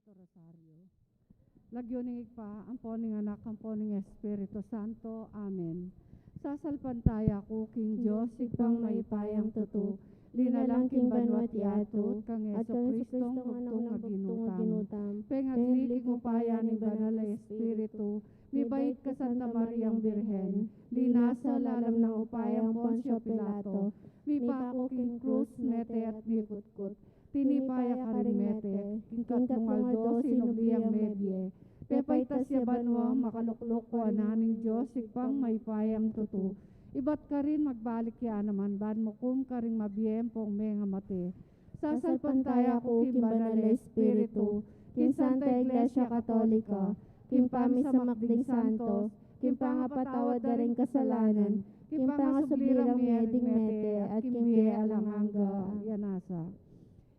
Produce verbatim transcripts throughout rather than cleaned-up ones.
Santo Rosario. Lagyu ning Ibpa, ampo ning Anak, ampo ning Espiritu Santo. Amen. Sasalpantaya ku king Dios, Ibpang mayupayang tutu, linalang king banua at yatu, at kang Jesucristo, Anak nang bugtung a ginutam. Pengagli king upaya ning Banal a Espiritu, mibait ka Santa Mariang Birhen, linasa lalam nang upayang Poncio Pilato, mipaku king krus, mete at mikutkut. Tinipa ya karing mete, king katlung aldo sinubli yang mebie. Pepaitas ya banua, makalukluk wanan ning Dios, Ibpang mayupayang tutu. Ibat karin magbalik ya naman ban mukum karing mabie ampong mengamate. Sasalpantaya ku king Banal a Espiritu, king Santa Iglesia Katolika, king pamisamak ding santos, king pangapatawad da ring kasalanan, king pangasubli rang mie ding mete, at king bie alang angga. Yan asa.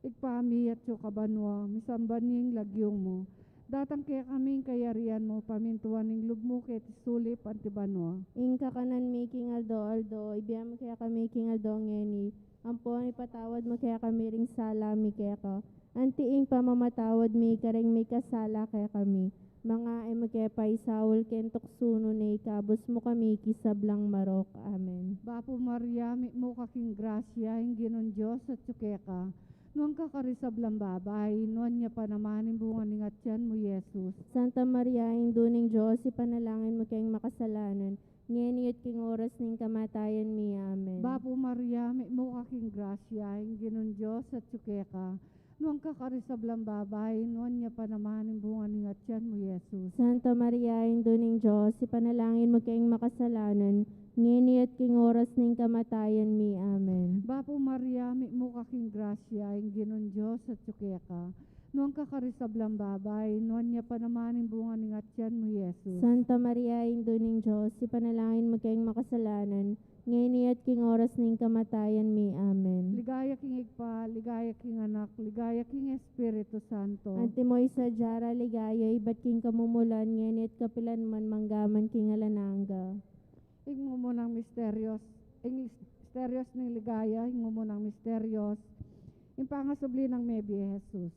Ibpa mi, atsu ka banua, misamban ya ing lagyu mu. Datang kekami ing kayarian mu, pamintuan ing lub mu keti sulip anti banua. Ing kakanan mi king aldo-aldo, ibie mu kekami king aldo ngeni, ampon ipatawad mu kekami ring sala mi keka, anti ing pamamatawad mi karing mikasala kekami. Manga e mu ke paisaul king tuksu, nune ikabus mu kami king sablang marok. Amen. Bapu Maria, mitmu ka king grasya, ing Ginung Dios atsu keka. Nuan ka karing sablang babai, nuan ya pa naman ing bunga ning atian mu, Jesus. Santa Maria, Indu ning Dios, ipanalangin mu keng makasalanan, ngeni at king oras ning kamatayan mi. Amen. Bapu Maria, mitmu ka king grasya, ing Ginung Dios atsu keka. Nuan ka karing sablang babai, nuan ya pa naman ing bunga ning atian mu, Jesus. Santa Maria, Indu ning Dios, ipanalangin mu keng makasalanan, ngeni at king oras ning kamatayan mi. Amen. Bapu Maria, mitmu ka king grasya, ing Ginung Dios atsu keka. Nuan ka karing sablang babai, nuan ya pa naman ing bunga ning atian mu, Jesus. Santa Maria, Indu ning Dios, ipanalangin mu keng makasalanan, ngeni at king oras ning kamatayan mi. Amen. Ligaya king Ibpa, ligaya king Anak, ligaya king Espiritu Santo. Antimo ing sadya ra ligaya, ibat king kamumulan, ngeni at kapilan man, mangga man king alang angga. Ing mumunang misterios, ing misterios ning ligaya, ing mumunang misterios, ing pangasubli nang mebie Jesus.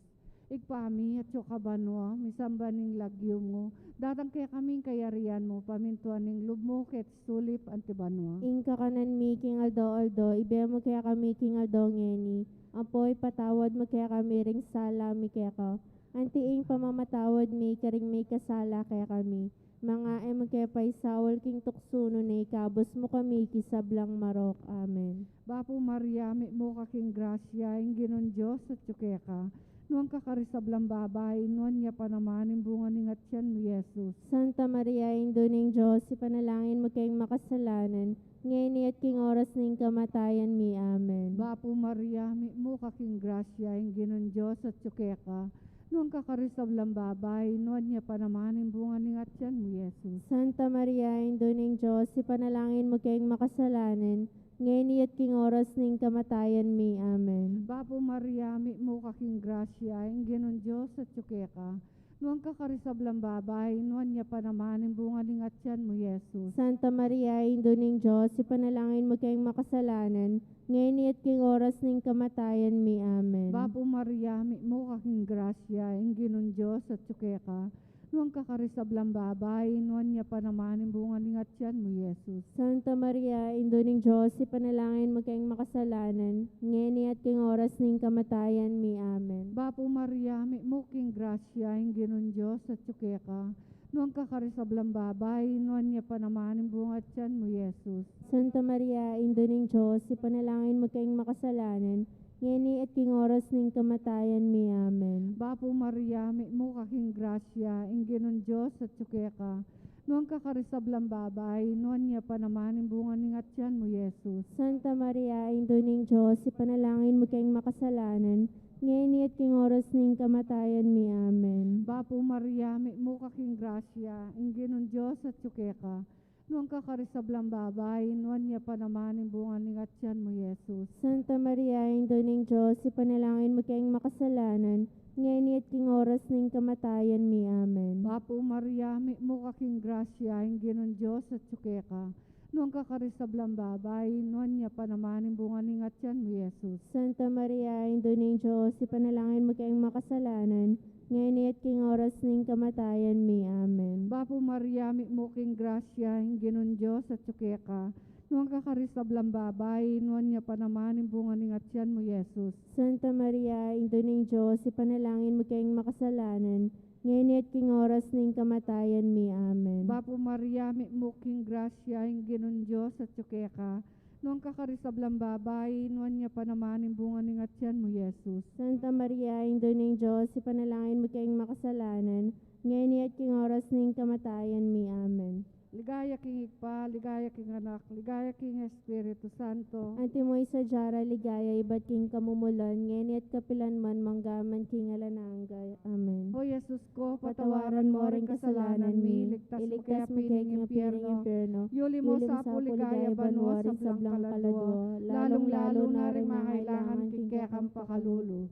Ibpa mi, atsu ka banua, misamban ing lagyu mu, datang kekami ing kayarian mu, pamintuan ing lub mu keti sulip anti banua. Ing kakanan mi king aldo-aldo, ibie mu kekami king aldo ngeni, ampo ipatawad mu kekami ring sala mi keka, anti ing pamamatawad mi karing mikasala kekami. Manga e mu ke paisaul king tuksu, nune ikabus mu kami king sablang marok. Amen. Bapu Maria, mitmu ka king grasya, ing Ginung Dios atsu keka. Nuan ka karing sablang babai, nuan ya pa naman ing bunga ning atian mu, Jesus. Santa Maria, Indu ning Dios, ipanalangin mu keng makasalanan, ngeni at king oras ning kamatayan mi. Amen. Bapu Maria, mitmu ka king grasya, ing Ginung Dios atsu keka. Nuan ka karing sablang babai, nuan ya pa naman ing bunga ning atian mu, Jesus. Santa Maria, Indu ning Dios, ipanalangin mu keng makasalanan, ngeni at king oras ning kamatayan mi. Amen. Bapu Maria, mitmu ka king grasya, ing Ginung Dios atsu keka. Nuan ka karing sablang babai, nuan ya pa naman ing bunga ning atian mu, Jesus. Santa Maria, Indu ning Dios, ipanalangin mu keng makasalanan, ngeni at king oras ning kamatayan mi. Amen. Bapu Maria, mitmu ka king grasya, ing Ginung Dios atsu keka. Nuan ka karing sablang babai, nuan ya pa naman ing bunga ning atian mu, Jesus. Santa Maria, Indu ning Dios, ipanalangin mu keng makasalanan, ngeni at king oras ning kamatayan mi. Amen. Bapu Maria, mitmu king grasya, ing Ginung Dios atsu keka. Nuan ka karing sablang babai, nuan ya pa naman ing bunga ning atian mu, Jesus. Santa Maria, Indu ning Dios, ipanalangin mu keng makasalanan, ngeni at king oras ning kamatayan mi. Amen. Bapu Maria, mitmu ka king grasya, ing Ginung Dios atsu keka. Nuan ka karing sablang babai, nuan ya pa naman ing bunga ning atian mu, Jesus. Santa Maria, Indu ning Dios, ipanalangin mu keng makasalanan, ngeni at king oras ning kamatayan mi. Amen. Bapu Maria, mitmu ka king grasya, ing Ginung Dios atsu keka. Nuan ka karing sablang babai, nuan ya pa naman ing bunga ning atian mu, Jesus. Santa Maria, Indu ning Dios, ipanalangin mu keng makasalanan, ngeni at king oras ning kamatayan mi. Amen. Bapu Maria, mitmu ka king grasya, ing Ginung Dios atsu keka. Nuan ka karing sablang babai, nuan ya pa naman ing bunga ning atian mu, Jesus. Santa Maria, Indu ning Dios, ipanalangin mu keng makasalanan, ngeni at king oras ning kamatayan mi. Amen. Bapu Maria, mitmu ka king grasya, ing Ginung Dios atyu keka. Nuan ka karing sablang babai, nuan ya pa naman ing bunga ning atian mu, Jesus. Santa Maria, Indu ning Dios, ipanalangin mu keng makasalanan, ngeni at king oras ning kamatayan mi. Amen. Bapu Maria, mitmu ka king grasya, ing Ginung Dios atyu keka. Nuan ka karing sablang babai, nuan ya pa naman ing bunga ning atian mu, Jesus. Santa Maria, Indu ning Dios, ipanalangin mu keng makasalanan, ngeni at king oras ning kamatayan mi. Amen. Ligaya king Ibpa, ligaya king Anak, ligaya king Espiritu Santo. Antimo ing sadya ra, ligaya ibat king kamumulan, ngeni at kapilan man, mangga man king alang angga. Amen. O Jesus ko, patawaran mo ring kasalanan mi, iligtas mu kaya king impyerno, yuli mu sa pu ligaya banua ring sablang kaladua, lalung-lalu na ring mangailangan king kekang pakalulu.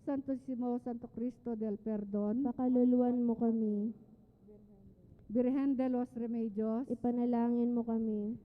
Santisimo Santo Cristo del Perdon, pakaluluan mu kami. Birhen de los Remedios, ipanalangin mu kami.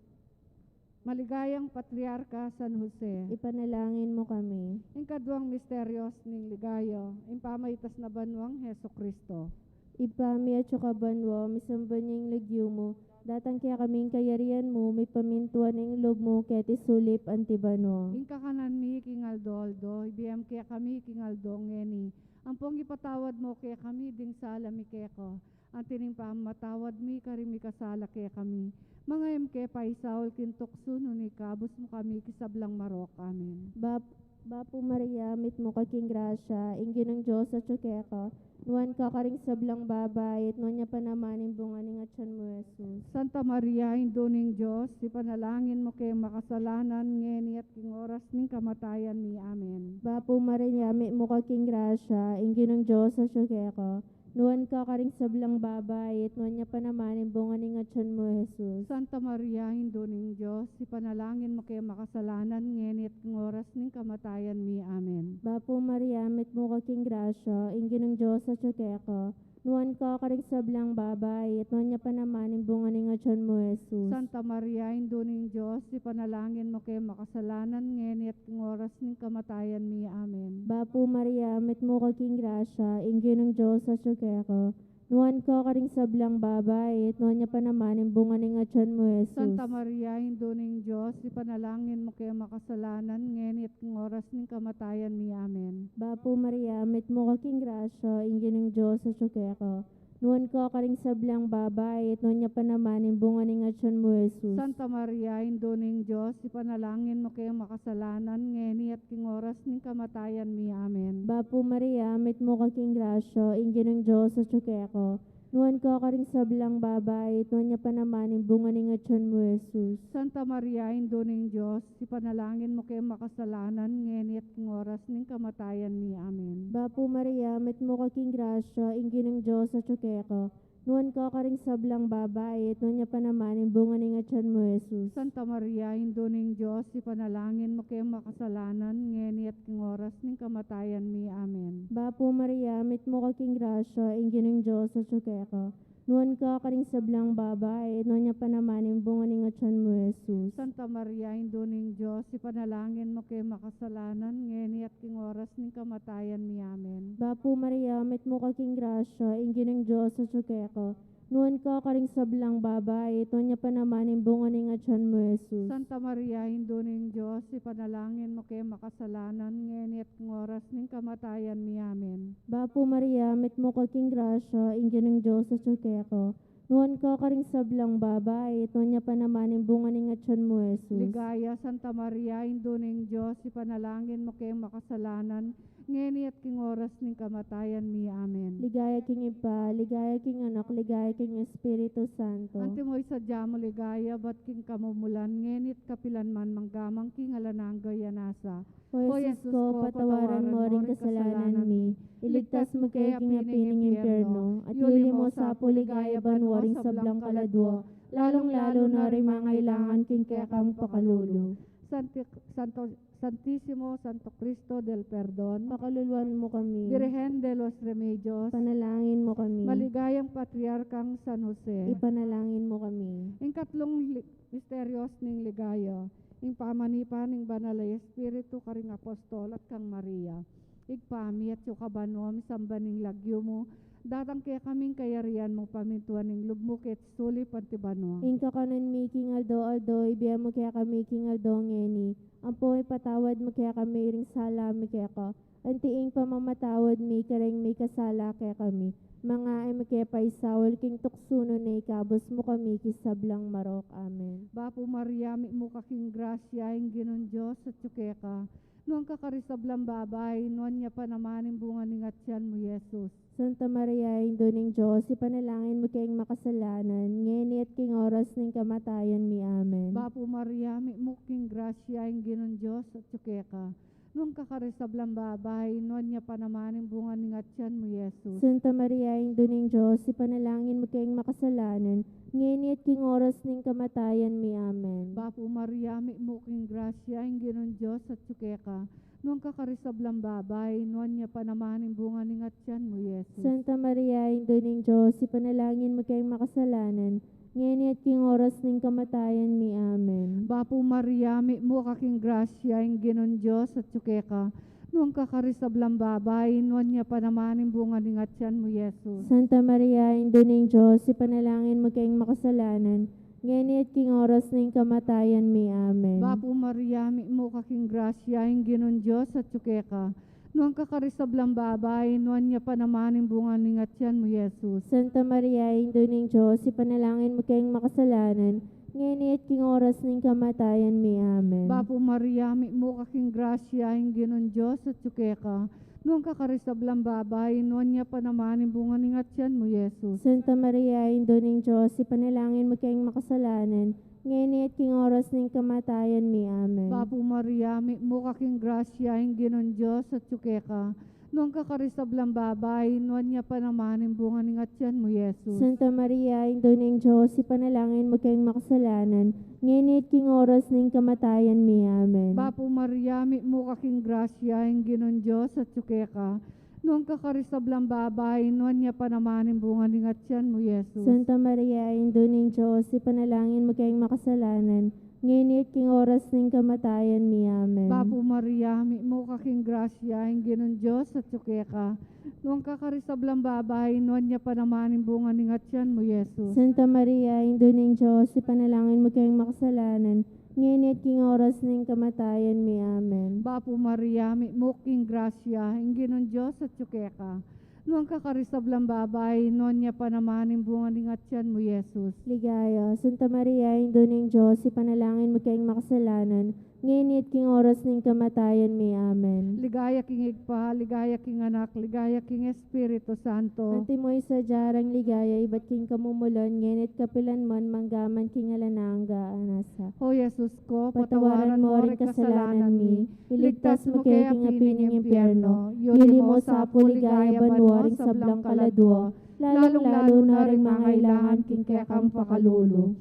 Maligayang Patriarka San Jose, ipanalangin mu kami. Ing kaduang misteryos ning ligaya, ing pamaitas na banuang Jesucristo. Ibpa mi atsu ka banua, misamban ya ing lagyu mu, datang kekami ing kayarian mu, mipamintuan ing lub mu keti sulip anti banua. Ing kakanan mi king aldo-aldo, ibie mu kekami king aldo ngeni. Ampong ipatawad mu kekami ding sala mi keka, anti ning pamamatawad mi karing mikasala kekami. Manga e mu ke paisaul king tuksu, nune ikabus mu kami king sablang marok. Amen. Bap-, Bapu Maria, mitmu ka king grasya, ing Ginung Dios atyu keka, nuan ka karing sablang babai, at nuan ya pa naman ing bunga ning atian mu, Jesus. Santa Maria, Indu ning Dios, ipanalangin mu keng makasalanan, ngeni at king oras ning kamatayan mi. Amen. Bapu Maria, mitmu ka king grasya, ing Ginung Dios atyu keka, nuan ka karing sablang babai, at nuan ya pa naman ing bunga ning atian mu, Jesus. Santa Maria, Indu ning Dios, ipanalangin mu keng makasalanan, ngeni at king oras ning kamatayan mi. Amen. Bapu Maria, mitmu ka king grasya, ing Ginung Dios atyu keka, nuan ka karing sablang babai, at nuan ya pa naman ing bunga ning atian mu, Jesus. Santa Maria, Indu ning Dios, ipanalangin mu keng makasalanan, ngeni at king oras ning kamatayan mi. Amen. Bapu Maria, mitmu ka king grasya, ing Ginung Dios atyu keka, nuan ka karing sablang babai, at nuan ya pa naman ing bunga ning atian mu, Jesus. Santa Maria, Indu ning Dios, ipanalangin mu keng makasalanan, ngeni at king oras ning kamatayan mi. Amen. Bapu Maria, mitmu ka king grasya, ing Ginung Dios atyu keka, nuan ka karing sablang babai, at nuan ya pa naman ing bunga ning atian mu, Jesus. Santa Maria, Indu ning Dios, ipanalangin mu keng makasalanan, ngeni at king oras ning kamatayan mi. Amen. Bapu Maria, mitmu ka king grasya, ing Ginung Dios atyu keka, nuan ka karing sablang babai, at nuan ya pa naman ing bunga ning atian mu, Jesus. Santa Maria, Indu ning Dios, ipanalangin mu keng makasalanan, ngeni at king oras ning kamatayan mi. Amen. Bapu Maria, mitmu ka king grasya, ing Ginung Dios atyu keka, nuan ka karing sablang babai, at nuan ya pa naman ing bunga ning atian mu, Jesus. Santa Maria, Indu ning Dios, ipanalangin mu keng makasalanan, ngeni at king oras ning kamatayan mi. Amen. Bapu Maria, mitmu ka king grasya, ing Ginung Dios atyu keka, nuan ka karing sablang babai, at nuan ya pa naman ing bunga ning atian mu, Jesus. Santa Maria, Indu ning Dios, ipanalangin mu keng makasalanan, ngeni at king oras ning kamatayan mi. Amen. Bapu Maria, mitmu ka king grasya, ing Ginung Dios atyu keka, nuan ka karing sablang babai, at nuan ya pa naman ing bunga ning atian mu, Jesus. Santa Maria, Indu ning Dios, ipanalangin mu keng makasalanan, ngeni at king oras ning kamatayan mi. Amen. Bapu Maria, mitmu ka king grasya, ing Ginung Dios atyu keka, nuan ka karing sablang babai, at nuan ya pa naman ing bunga ning atian mu, Jesus. Ligaya, Santa Maria, Indu ning Dios, ipanalangin mu keng makasalanan, ngeni at king oras ning kamatayan mi. Amen. Ligaya king Ibpa, ligaya king Anak, ligaya king Espiritu Santo. Antimo ing sadya mu ligaya, ibat king kamumulan, ngeni at kapilan man, mangga man king alang angga. Amen. O Jesus ko, patawaran mo ring kasalanan mi, iligtas mu ke king api ning impyerno, at yuli mu sa pu ligaya banua ring sablang kaladua, lalung-lalu na ring mangailangan king kekang pakalulu. Santi-, Santo, Santisimo Santo Cristo del Perdon, pakaluluan mu kami. Birhen de los Remedios, ipanalangin mu kami. Maligayang Patriarkang San Jose, ipanalangin mu kami. Ing katlung li-, misteryos ning ligaya, ing pamanipa ning Banal a Espiritu karing apostol at kang Maria. Ibpa mi, atsu ka banua, misamban ing lagyu mu, datang kekami ing kayarian mu, pamintuan ing lub mu keti sulip anti banua. Ing kakanan mi king aldo-aldo, ibie mu kekami king aldo ngeni. Ampo ipatawad mu kekami ring sala mi keka, anti ing pamamatawad mi kareng mikasala kekami. Manga e mu ke paisaul king tuksu, nune ikabus mu kami king sablang marok. Amen. Bapu Maria, mitmu ka king grasya, ing Ginung Dios atyu keka. Nuan ka karing sablang babai, nuan ya pa naman ing bunga ning atyan mu, Jesus. Santa Maria, Indu ning Dios, ipanalangin mu keng makasalanan, ngeni at king oras ning kamatayan mi. Amen. Bapu Maria, mitmu ka king grasya, ing Ginung Dios atyu keka. Nuan ka karing sablang babai, nuan ya pa naman ing bunga ning atyan mu, Jesus. Santa Maria, Indu ning Dios, ipanalangin mu keng makasalanan, ngeni at king oras ning kamatayan mi. Amen. Bapu Maria, mitmu ka king grasya, ing Ginung Dios atyu keka. Nuan ka karing sablang babai, nuan ya pa naman ing bunga ning atyan mu, Jesus. Santa Maria, Indu ning Dios, ipanalangin mu keng makasalanan, ngeni at king oras ning kamatayan mi. Amen. Bapu Maria, mitmu ka king grasya, ing Ginung Dios atyu keka. Nuan ka karing sablang babai, nuan ya pa naman ing bunga ning atyan mu, Jesus. Santa Maria, Indu ning Dios, ipanalangin mu keng makasalanan, ngeni at king oras ning kamatayan mi. Amen. Bapu Maria, mitmu ka king grasya, ing Ginung Dios atyu keka. Nuan ka karing sablang babai, nuan ya pa naman ing bunga ning atyan mu, Jesus. Santa Maria, Indu ning Dios, ipanalangin mu keng makasalanan, ngeni at king oras ning kamatayan mi. Amen. Bapu Maria, mitmu ka king grasya, ing Ginung Dios atyu keka. Nuan ka karing sablang babai, nuan ya pa naman ing bunga ning atyan mu, Jesus. Santa Maria, Indu ning Dios, ipanalangin mu keng makasalanan, ngeni at king oras ning kamatayan mi. Amen. Bapu Maria, mitmu ka king grasya, ing Ginung Dios atyu keka. Nuan ka karing sablang babai, nuan ya pa naman ing bunga ning atyan mu, Jesus. Santa Maria, Indu ning Dios, ipanalangin mu keng makasalanan, ngeni at king oras ning kamatayan mi. Amen. Bapu Maria, mitmu ka king grasya, ing Ginung Dios atyu keka. Nuan ka karing sablang babai, nuan ya pa naman ing bunga ning atyan mu, Jesus. Santa Maria, Indu ning Dios, ipanalangin mu keng makasalanan, ngeni at king oras ning kamatayan mi. Amen. Bapu Maria, mitmu ka king grasya, ing Ginung Dios atyu keka. Nuan ka karing sablang babai, nuan ya pa naman ing bunga ning atyan mu, Jesus. Santa Maria, Indu ning Dios, ipanalangin mu keng makasalanan, ngeni at king oras ning kamatayan mi. Amen. Bapu Maria, mitmu ka king grasya, ing Ginung Dios atyu keka. Nuan ka karing sablang babai, nuan ya pa naman ing bunga ning atyan mu, Jesus. Ligaya. Santa Maria, Indu ning Dios, ipanalangin mu keng makasalanan, ngeni at king oras ning kamatayan mi. Amen. Ligaya king Ibpa, ligaya king Anak, ligaya king Espiritu Santo. Antimo ing sadya rang ligaya ibat king kamumulan, ngeni at kapilan man, mangga man king alang angga. Amen. O Jesus ko, patawaran mu ring kasalanan mi, iligtas mu ke king api ning impyerno, yuli mu sa pu king ligaya banua ring sablang kaladua, lalung-lalu na ring mangailangan king kekang pakalulu.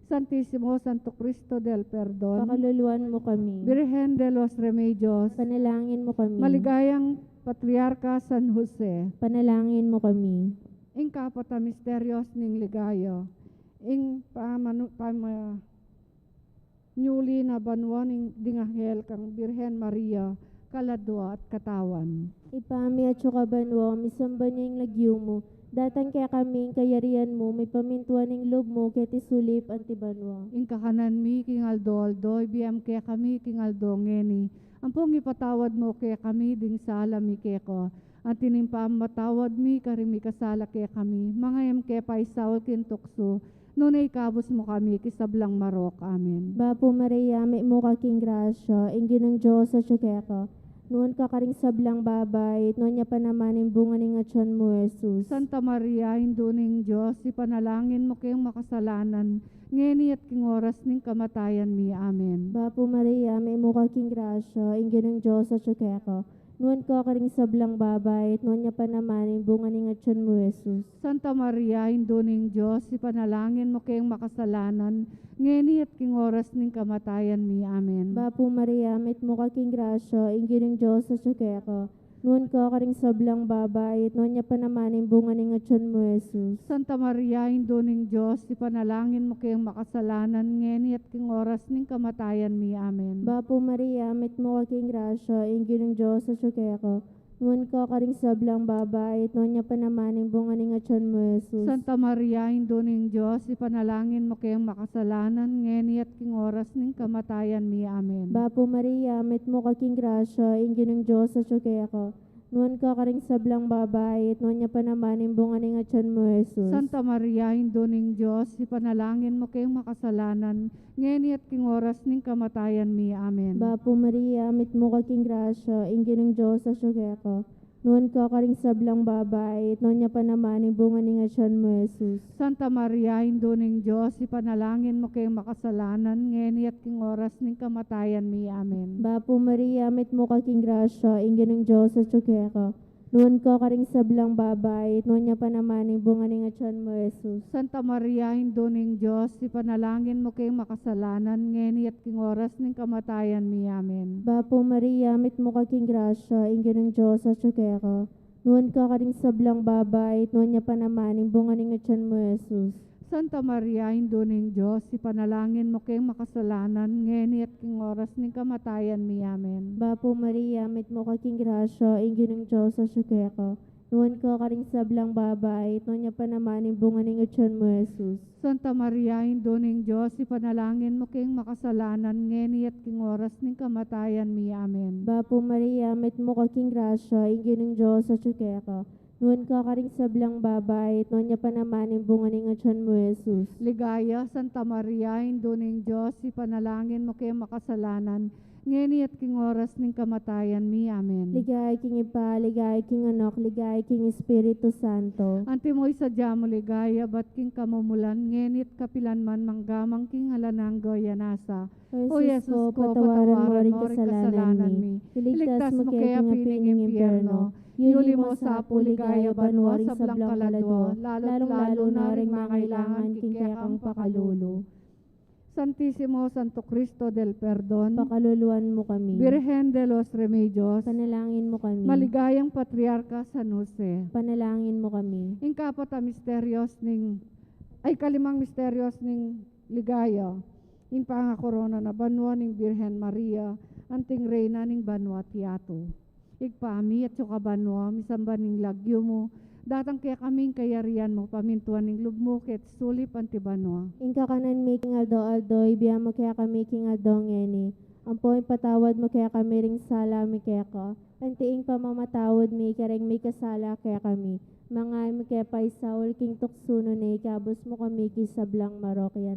Santisimo Santo Cristo del Perdon, pakaluluan mu kami. Birhen de los Remedios, panalangin mu kami. Maligayang Patriarka San Jose, panalangin mu kami. Ing kapat a misterios ning ligaya, ing pamanu-, pama-, nyuli na banua ning, ding anghel kang Birhen Maria, kaladua at katawan. Ibpa mi atsu ka banua, misamban ya ing lagyu mu, datang kekami ing kayarian mu, mipamintuan ing lub mu keti sulip anti banua. Ing kakanan mi king aldo-aldo, ibie mu kekami king aldo ngeni. Ampong ipatawad mu kekami ding sala mi keka, anti ning pamamatawad mi karing mikasala kekami. Manga e mu ke paisaul king tuksu, nune ikabus mu kami king sablang marok. Amen. Bapu Maria, mitmu ka king grasya, ing Ginung Dios atsu keka. Nuan ka karing sablang babai, at nuan ya pa naman ing bunga ning atyan mu, Jesus. Santa Maria, Indu ning Dios, ipanalangin mu keng makasalanan, ngeni at king oras ning kamatayan mi. Amen. Bapu Maria, mitmu ka king grasya, ing Ginung Dios atsu keka. Nuan ka karing sablang babai, at nuan ya pa naman ing bunga ning atyan mu, Jesus. Santa Maria, Indu ning Dios, ipanalangin mu keng makasalanan, ngeni at king oras ning kamatayan mi. Amen. Bapu Maria, mitmu ka king grasya, ing Ginung Dios atsu keka. Nuan ka karing sablang babai, at nuan ya pa naman ing bunga ning atyan mu, Jesus. Santa Maria, Indu ning Dios, ipanalangin mu keng makasalanan, ngeni at king oras ning kamatayan mi. Amen. Bapu Maria, mitmu ka king grasya, ing Ginung Dios atsu keka. Nuan ka karing sablang babai, at nuan ya pa naman ing bunga ning atian mu, Jesus. Santa Maria, Indu ning Dios, ipanalangin mu keng makasalanan, ngeni at king oras ning kamatayan mi. Amen. Bapu Maria, mitmu ka king grasya, ing Ginung Dios atyu keka. Nuan ka karing sablang babai, at nuan ya pa naman ing bunga ning atian mu, Jesus. Santa Maria, Indu ning Dios, ipanalangin mu keng makasalanan, ngeni at king oras ning kamatayan mi. Amen. Bapu Maria, mitmu ka king grasya, ing Ginung Dios atyu keka. Nuan ka karing sablang babai, at nuan ya pa naman ing bunga ning atian mu, Jesus. Santa Maria, Indu ning Dios, ipanalangin mu keng makasalanan, ngeni at king oras ning kamatayan mi. Amen. Bapu Maria, mitmu ka king grasya, ing Ginung Dios atyu keka. Nuan ka karing sablang babai, at nuan ya pa naman ing bunga ning atian mu, Jesus. Santa Maria, Indu ning Dios, ipanalangin mu keng makasalanan, ngeni at king oras ning kamatayan mi. Amen. Bapu Maria, mitmu ka king grasya, ing Ginung Dios atyu keka. Nuan ka karing sablang babai, at nuan ya pa naman ing bunga ning atian mu, Jesus. Santa Maria, Indu ning Dios, ipanalangin mu keng makasalanan, ngeni at king oras ning kamatayan mi. Amen. Bapu Maria, mitmu ka king grasya, ing Ginung Dios atyu keka. Nuan ka karing sablang babai, at nuan ya pa naman ing bunga ning atian mu, Jesus. Santa Maria, Indu ning Dios, ipanalangin mu keng makasalanan, ngeni at king oras ning kamatayan mi. Amen. Bapu Maria, mitmu ka king grasya, ing Ginung Dios atyu keka. Nuan ka karing sablang babai, at nuan ya pa naman ing bunga ning atian mu, Jesus. Ligaya, Santa Maria, Indu ning Dios, ipanalangin mu keng makasalanan, ngeni at king oras ning kamatayan mi. Amen. Ligaya king Ibpa, ligaya king Anak, ligaya king Espiritu Santo. Antimo ing sadya mung ligaya, ibat king kamumulan, ngeni at kapilan man, mangga man king alang angga. Amen. O Jesus ko, patawaran mo ring kasalanan mi. Iligtas mo kami king api ning impyerno. Iuli mo sa pu king ligaya banua ring sablang kaladua, lalung-lalu na ring mangailangan king kekang pakalulu. Santisimo Santo Cristo del Perdon, pakaluluan mo kami. Birhen de los Remedios, panalangin mo kami. Maligayang Patriarka San Jose, panalangin mo kami. Ing kapat a misterios ning, ay, kalimang misterios ning ligaya, ing pangakorona na banua ning Birhen Maria, anting Reyna ning banua at yatu. Ibpa mi, atsu ka banua, misamban ing lagyu mu, datang kekami ing kayarian mu, pamintuan ing lub mu keti sulip anti banua. Ing kakanan mi king aldo-aldo, ibie mu kekami king aldo ngeni. Ampo ipatawad mu kekami ring sala mi keka, anti ing pamamatawad mi kareng mikasala kekami. Manga e mu ke paisaul king tuksu, nune ikabus mu kami king sablang marok ya.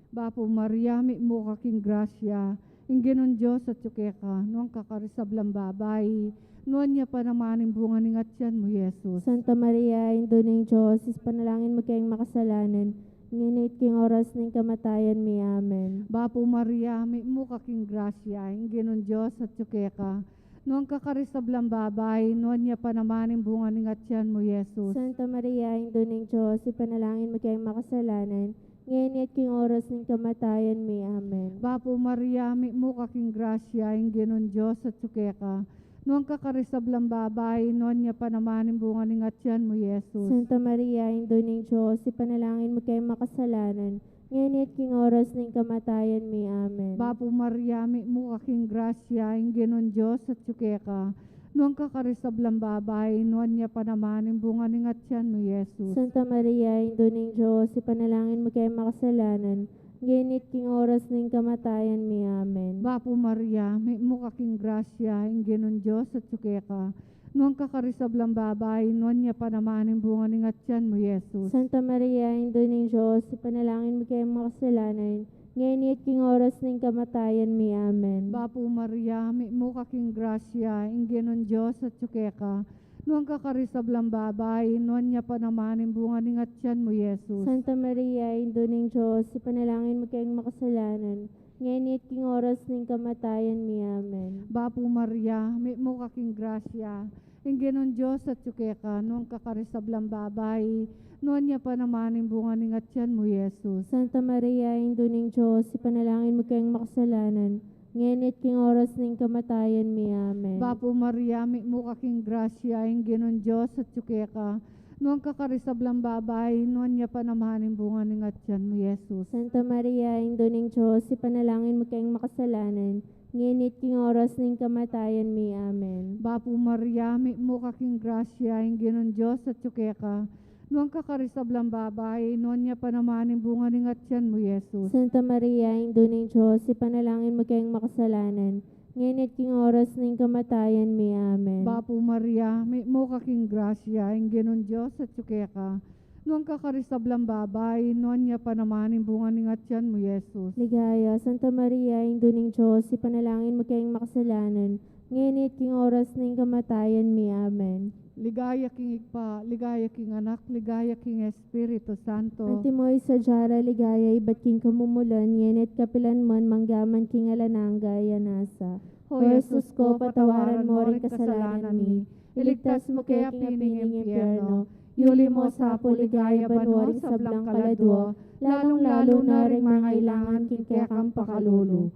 Bapu Maria, mitmu ka king grasya, ing Ginung Dios atyu keka, nuan ka karing sablang babai, nuan ya pa naman ing bunga ning atian mu, Jesus. Santa Maria, Indu ning Dios, ipanalangin mu keng makasalanan, ngeni at king oras ning kamatayan mi. Amen. Bapu Maria, mitmu ka king grasya, ing Ginung Dios atyu keka, nuan ka karing sablang babai, nuan ya pa naman ing bunga ning atian mu, Jesus. Santa Maria, Indu ning Dios, ipanalangin mu keng makasalanan, ngeni at king oras ning kamatayan mi. Amen. Bapu Maria, mitmu ka king grasya, ing Ginung Dios atyu keka, nuan ka karing sablang babai, nuan ya pa naman ing bunga ning atian mu, Jesus. Santa Maria, Indu ning Dios, ipanalangin mu keng makasalanan, ngeni at king oras ning kamatayan mi. Amen. Bapu Maria, mitmu ka king grasya, ing Ginung Dios atyu keka, nuan ka karing sablang babai, nuan ya pa naman ing bunga ning atian mu, Jesus. Santa Maria, Indu ning Dios, ipanalangin mu keng makasalanan, ngeni at king oras ning kamatayan mi. Amen. Bapu Maria, mitmu ka king grasya, ing Ginung Dios atyu keka, nuan ka karing sablang babai, nuan ya pa naman ing bunga ning atian mu, Jesus. Santa Maria, Indu ning Dios, ipanalangin mu keng makasalanan, ngeni at king oras ning kamatayan mi. Amen. Bapu Maria, mitmu ka king grasya, ing Ginung Dios atyu keka, nuan ka karing sablang babai, nuan ya pa naman ing bunga ning atian mu, Jesus. Santa Maria, Indu ning Dios, ipanalangin mu keng makasalanan, ngeni at king oras ning kamatayan mi. Amen. Bapu Maria, mitmu ka king grasya, ing Ginung Dios atyu keka, nuan ka karing sablang babai, nuan ya pa naman ing bunga ning atian mu, Jesus. Santa Maria, Indu ning Dios, ipanalangin mu keng makasalanan, ngeni at king oras ning kamatayan mi. Amen. Bapu Maria, mitmu ka king grasya, ing Ginung Dios atyu keka, nuan ka karing sablang babai, nuan ya pa naman ing bunga ning atian mu, Jesus. Santa Maria, Indu ning Dios, ipanalangin mu keng makasalanan, ngeni at king oras ning kamatayan mi. Amen. Bapu Maria, mitmu ka king grasya, ing Ginung Dios atyu keka. Nuan ka karing sablang babai, nuan ya pa naman ing bunga ning atyan mu, Jesus. Santa Maria, Indu ning Dios, ipanalangin mu keng makasalanan, ngeni at king oras ning kamatayan mi. Amen. Bapu Maria, mitmu ka king grasya, ing Ginung Dios atyu keka. Nuan ka karing sablang babai, nuan ya pa naman ing bunga ning atyan mu, Jesus. Ligaya, Santa Maria, Indu ning Dios, ipanalangin mu keng makasalanan, ngeni at king oras ning kamatayan mi. Amen. Ligaya king Ibpa, ligaya king Anak, ligaya king Espiritu Santo. Antimo ing sadya ra ligaya ibat king kamumulan, ngeni at kapilan man, mangga man king alang angga. Amen. O Jesus ko, patawaran mo ring kasalanan mi, iligtas mu ke king api ning impyerno, yuli mo sa pu ligaya banua ring sablang kaladua, lalung-lalu na ring mangailangan king kekang pakalulu.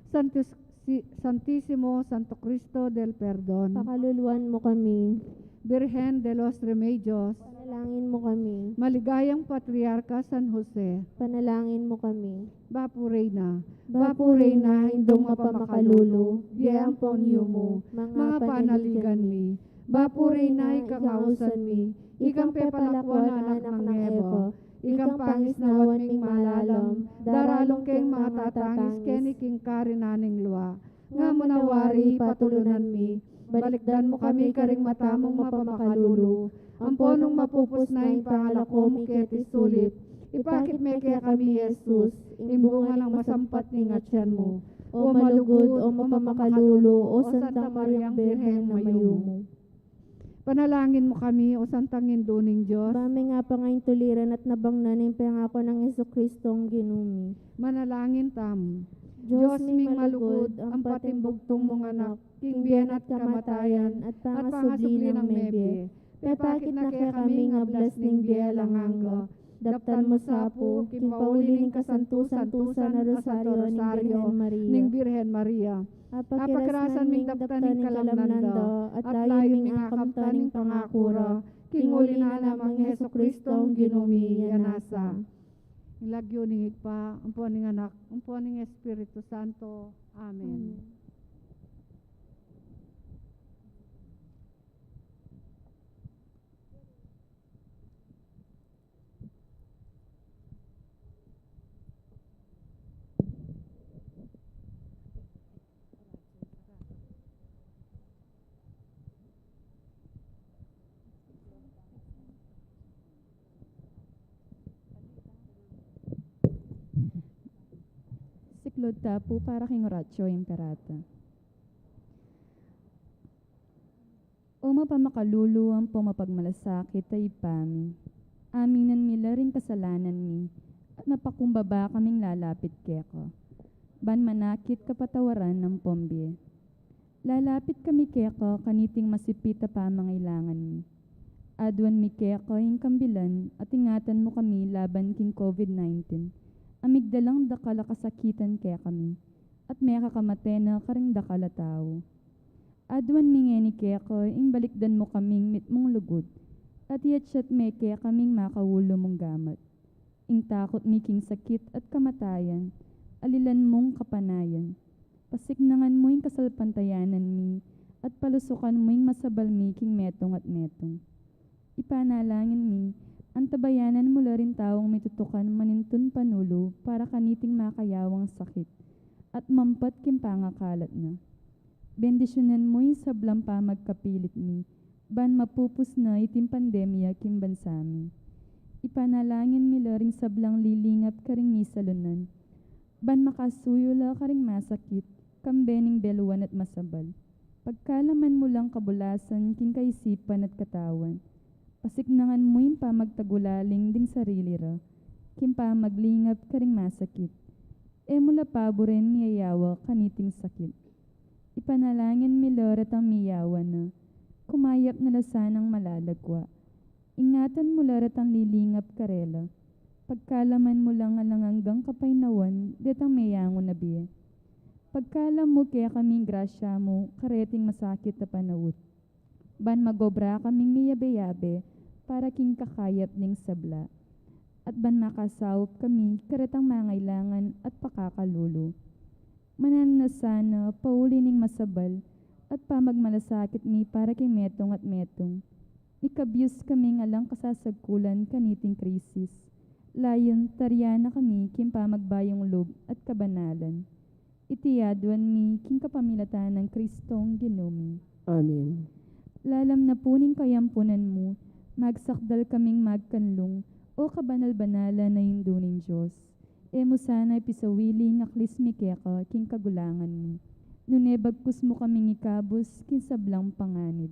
Santis-, si-, Santisimo Santo Cristo del Perdon, pakaluluan mu kami. Birhen de los Remedios, panalangin mu kami. Maligayang Patriarka San Jose, panalangin mu kami. Bapu Reyna, Bapu Reyna, Indung mapamakalulu, bie ampong yumu, mga panaligan mi. Bapu Reyna, ikang ausan mi, ikang pepalakuan a anak nang Eva, ikang pangisnawan ming malalam, daralung keng matatangis keni king karinan ning lua. Nga mu na wari patulunan mi, balikdan mu kami karing mata mung mapamakalulu, ampo nung mapupus na ing pangalako mu keti sulip, ipakit me kekami i Jesus, ing bunga nang masampat ning atyan mu. O malugud, o mapamakalulu, o Santa Mariang Birhen a mayumu. Panalangin mu kami, O Santang Indu ning Dios. Ba ming apangaintuliran at nabangnan ing pengaku nang Jesucristong Ginu mi. Manalangin tamu. Dios ming malugud, ampo ating bugtung mung anak, king bie na at kamatayan, at pangasubli nang mebie, pepakit na kekami ing ablas ning bie alang angga. Daptan mu sa pu, king pauli ning kasantu-santusan a Rosario ning Birhen Maria. Apakirasan ming daptan ing kalamnan da, at layun ming akamtan ing pangaku ra, king uli na nang Jesucristong Ginu mi. Yana sa. Ing lagyu ning Ibpa, ampo ning Anak, ampo ning Espiritu Santo. Amen. Amen. Siklud ta pu para king Oratio Imperata. O mapamakalulu ampo mapagmalasakit a Ibpa mi, aminan mi la ring kasalanan mi, at mapakumbaba kaming lalapit keka, ban manakit kapatawaran ampong bie. Lalapit kami keka kaniting masipit a pamangailangan mi. Aduan mi keka ing kambilan at ingatan mu kami laban king COVID nineteen, a migdalang dakal a kasakitan kekami, at mekakamate na karing dakal a tau. Aduan mi ngeni keka ing balikdan mu kaming mitmung lugud, at iyatyat me kekami ing makaulu mung gamat. Ing takut mi king sakit at kamatayan, alilan mung kapanayan. Pasiknangan mu ing kasalpantayanan mi, at palusukan mu ing masabal mi king metung at metung. Ipanalangin mi, antabayanan mu la ring taung mitutukan manintun panulu para kaniting makayawang sakit, at mampat king pangakalat na. Bendisyunan mu ing sablang pamagkapilit mi, ban mapupus na iting pandemya king bansa mi. Ipanalangin mi la ring sablang lilingap karing misalunan, ban makasuyu la karing masakit, kambe ning beluan at masabal. Pagkalaman mu lang kabulasan king kaisipan at katawan. Pasiknangan mu ing pamagtagulaling ding sarili ra, king pamaglingap karing masakit. E mu la paburen miyayawa kaniting sakit. Ipanalangin mi la retang miyawa na, kumayap na la sanang malalagua. Ingatan mu la retang lilingap karela. Pagkalaman mu lang alang anggang kapaynawan detang meyangu na bie. Pagkalam mu kekami ing grasya mu kareting masakit a panaun, ban magobra kaming miyabe-yabe para king kakayap ning sabla, at ban makasaup kami karetang mangailangan at pakakalulu. Mananu na sana, pauli ning masabal at pamagmalasakit mi para king metung at metung. Mikabyus kaming alang kasasagkulan kaniting krisis. Layun, tarian na kami king pamagbayung lub at kabanalan. Iti aduan mi king kapamilatan nang Kristong Ginu mi. Amen. Lalam na pu ning kayampunan mu, magsakdal kaming magkanlung, o kabanal-banalan a Indu ning Dios. E mu sana ipisawili ing aklis mi keka king kagulangan mi, nune bagkus mu kaming ikabus king sablang panganib,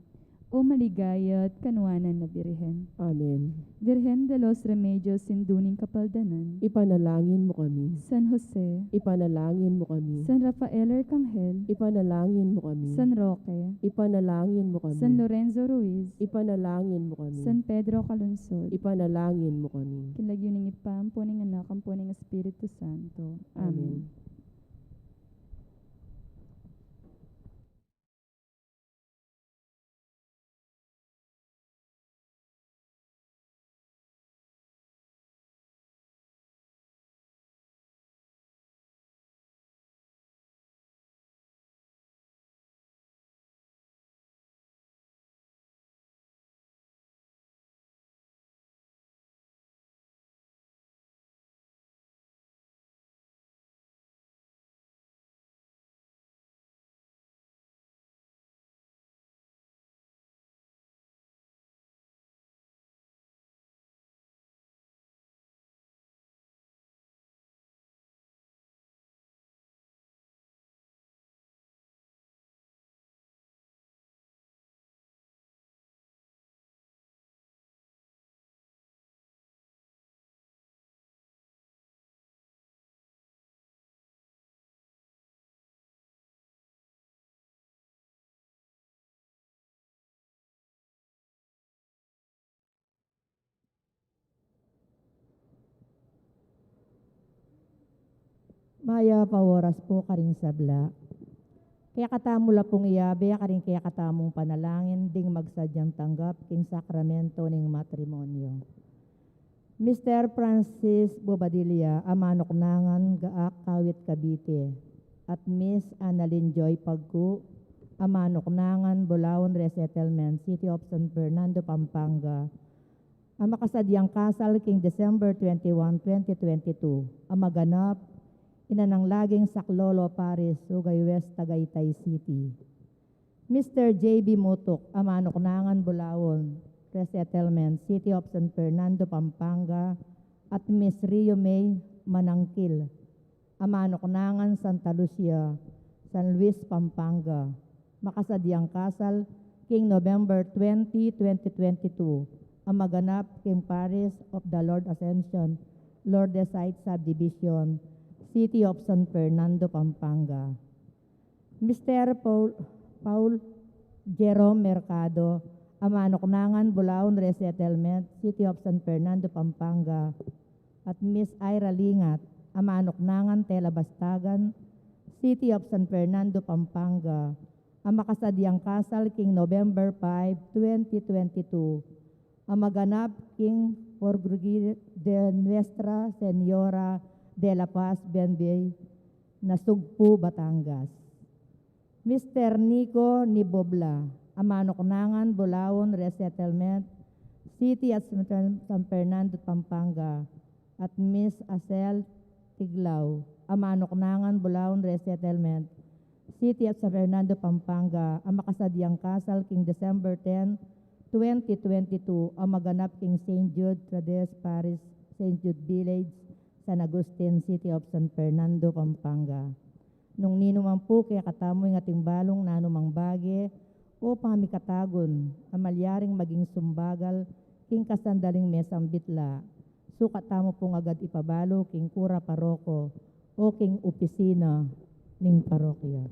o maligaya at kanuanan a Birhen. Amen. Virgen de los Remedios, Indu ning Kapaldanan. Ipanalangin mu kami. San Jose. Ipanalangin mu kami. San Rafael Arcangel. Ipanalangin mu kami. San Roque. Ipanalangin mu kami. San Lorenzo Ruiz. Ipanalangin mu kami. San Pedro Calungsod. Ipanalangin mu kami. King lagyu ning Ibpa, ampo ning Anak, ampo ning Espiritu Santo. Amen. Amen. Mayap a oras pu karing sabla. Kekatamu la pung iabe karing kekatamung panalangin ding magsadyang tanggap king sakramento ning matrimonyo. Mister Francis Bobadilla, a manuknangan Gaak, Kawit, Cavite, at Miss Annalyn Joy Pagku, a manuknangan Bulaon Resettlement, City of San Fernando, Pampanga, a makasadyang kasal king December twenty-one, twenty twenty-two, a maganap king Nang Laging Saklolo Parish, Sugay West, Tagaytay City. Mister J B Mutuk, a manuknangan Bulaon Resettlement, City of San Fernando, Pampanga, at Miss Rio May Manangkil, a manuknangan Santa Lucia, San Luis, Pampanga, makasadyang kasal king November twenty, twenty twenty-two, a maganap king Parish of the Lord Ascension, Lourdes Heights Subdivision, City of San Fernando, Pampanga. Mister Paul, Paul Jerome Mercado, a manuknangan Bulaon Resettlement, City of San Fernando, Pampanga, at Miss Ira Lingat, a manuknangan Tela Bastagan, City of San Fernando, Pampanga, a makasadyang kasal king November five, twenty twenty-two, a maganap king Porgrugir de Nuestra Señora de la Paz, Benbey, Nasugpu, Batangas. Mister Nico Nibobla, a manuknangan Bulaon Resettlement, City of San Fernando, Pampanga, at Miss Acel Tiglao, a manuknangan Bulaon Resettlement, City of San Fernando, Pampanga, a makasadyang kasal king December ten, twenty twenty-two, a maganap king Saint Jude Trades Parish, Saint Jude Village, San Agustin, City of San Fernando, Pampanga. Nung ninuman pu kekatamu ing ating balung nanumang bage o pamikatagun a malyaring maging sumbagal king kasandaling mesambit la, sukat tamu pung agad ipabalu king kura paroko o king opisina ning parokya.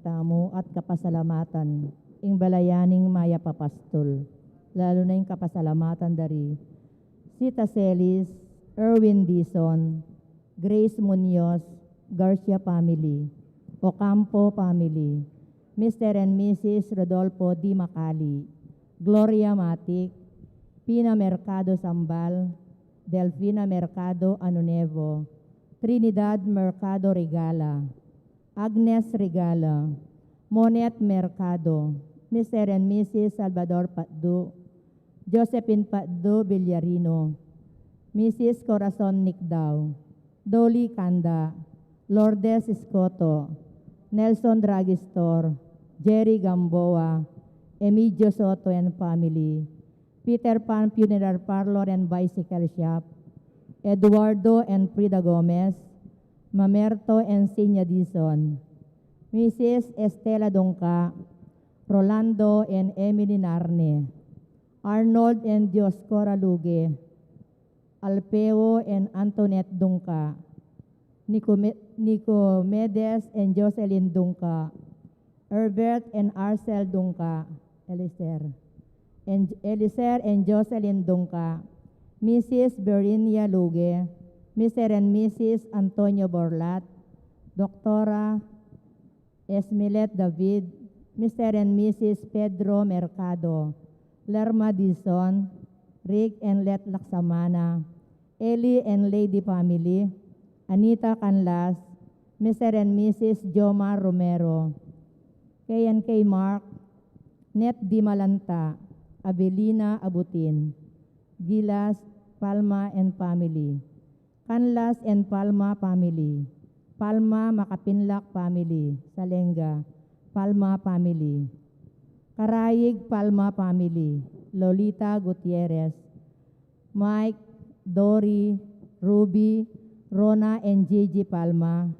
tamu at kapasalamatan ing balayan ning mayap a pastul, lalu na ing kapasalamatan dari Sita Celis, Erwin Dizon, Grace Muñoz, Garcia family, Ocampo family, Mister and Missus Rodolfo D. Macali, Gloria Matic, Pina Mercado Sambal, Delfina Mercado Anunevo, Trinidad Mercado Regala, Agnes Regala, Monet Mercado, Mister and Missus Salvador Patdu, Josephine Patdu Villarino, Missus Corazon Nicdao, Dolly Canda, Lourdes Escoto, Nelson Dragistor, Jerry Gamboa, Emigdio Soto and family, Peter Pan Funeral Parlor and Bicycle Shop, Eduardo and Frida Gomez, Mamerto and Sinya Dizon, Missus Estela Dungca, Rolando and Emily Narne, Arnold and Dioscora Luge, Alfeo and Antoinette Dungca, Nicome-, Nicomedes and Jocelyn Dungca, Herbert and Arcel Dungca, Eliser, and Eliser and Jocelyn Dungca, Missus Berinia Luge, Mister and Missus Antonio Borlat, Doktora Esmilet David, Mister and Missus Pedro Mercado, Lerma Dizon, Rick and Let Laksamana, Eli and Lady family, Anita Canlas, Mister and Missus Jomar Romero, K and K Mark, Net Dimalanta, Abilina Abutin, Gilas, Palma and family, Canlas and Palma family, Palma Makapinlak family, Salenga, Palma family, Caraig Palma family, Lolita Gutierrez, Mike, Dory, Ruby, Rona and Gigi Palma,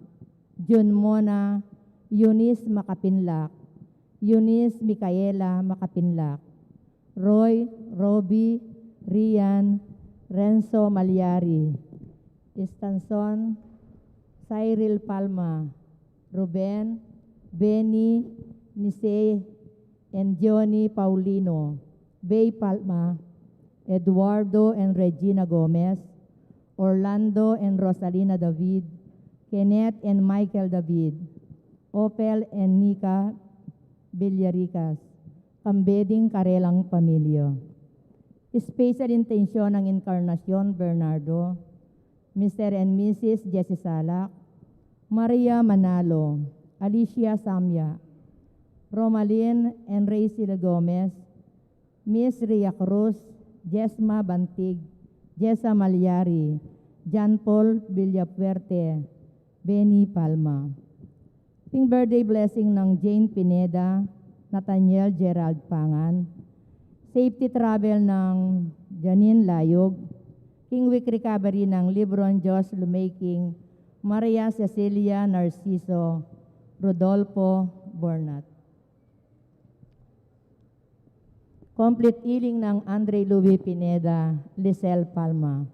Jun Mona, Eunice Makapinlak, Eunice Micaela Makapinlak, Roy, Roby, Rian, Renzo Malyari, Estanson, Cyril Palma, Ruben, Benny, Nisei, and Johnny Paulino, Bay Palma, Eduardo and Regina Gomez, Orlando and Rosalina David, Kenneth and Michael David, Opel and Nika Villaricas, kambe ding karelang pamilya. Special intensyon ng Encarnacion Bernardo, Mister and Missus Jesse Salak, Maria Manalo, Alicia Samya, Romalyn and Racel Gomez, Miss Ria Cruz, Jesma Bantig, Jessa Malyari, John Paul Villafuerte, Benny Palma. King birthday blessing ng Jane Pineda, Nathaniel Gerald Pangan, safety travel ng Janine Layog, king week recovery ng Libron Diyos Lumaking, Maria Cecilia Narciso, Rodolfo Bornat. Complete healing ng Andre Louis Pineda, Lisel Palma.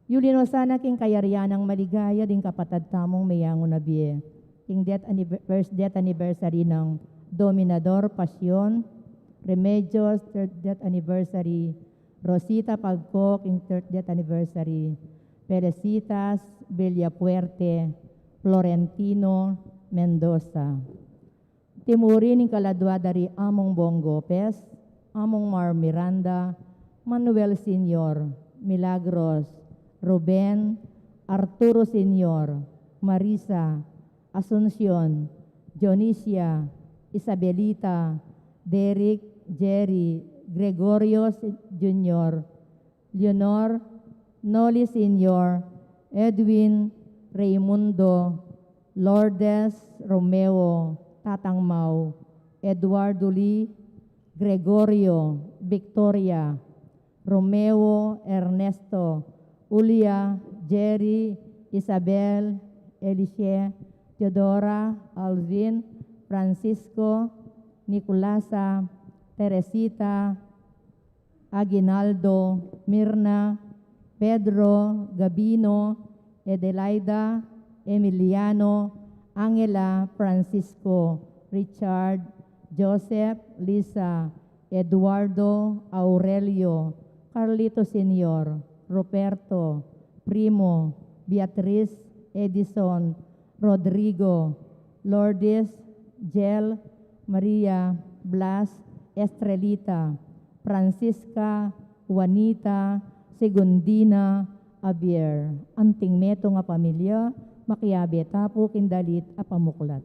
Yuli no sana king kayarian nang maligaya ding kapatad tamung meyangu na bie. King death anniver-, first death anniversary ng Dominador Pasyon Remedios, third death anniversary Rosita Pagco, king third death anniversary Felicitas Villafuerte, Florentino Mendoza. Timuri ning kaladua dari Among Bong Gopez, Among Mar Miranda, Manuel Senior, Milagros, Ruben, Arturo Senior, Marisa, Asuncion, Dionisia, Isabelita, Derek, Jerry, Gregorio Junior, Leonor, Noli Senior, Edwin, Raimundo, Lourdes, Romeo, Tatang Mau, Eduardo Lee, Gregorio, Victoria, Romeo, Ernesto, Ulia, Jerry, Isabel, Elishe, Teodora, Alvin, Francisco, Nicolasa, Teresita, Aguinaldo, Mirna, Pedro, Gabino, Adelaida, Emiliano, Angela, Francisco, Richard, Joseph, Lisa, Eduardo, Aurelio, Carlito Senior, Ruperto, Primo, Beatriz, Edison, Rodrigo, Lourdes, Jel, Maria, Blas, Estrelita, Francisca, Juanita, Segundina, Javier. Anting metung a pamilya, makiabe ta pu king dalit a pamuklat.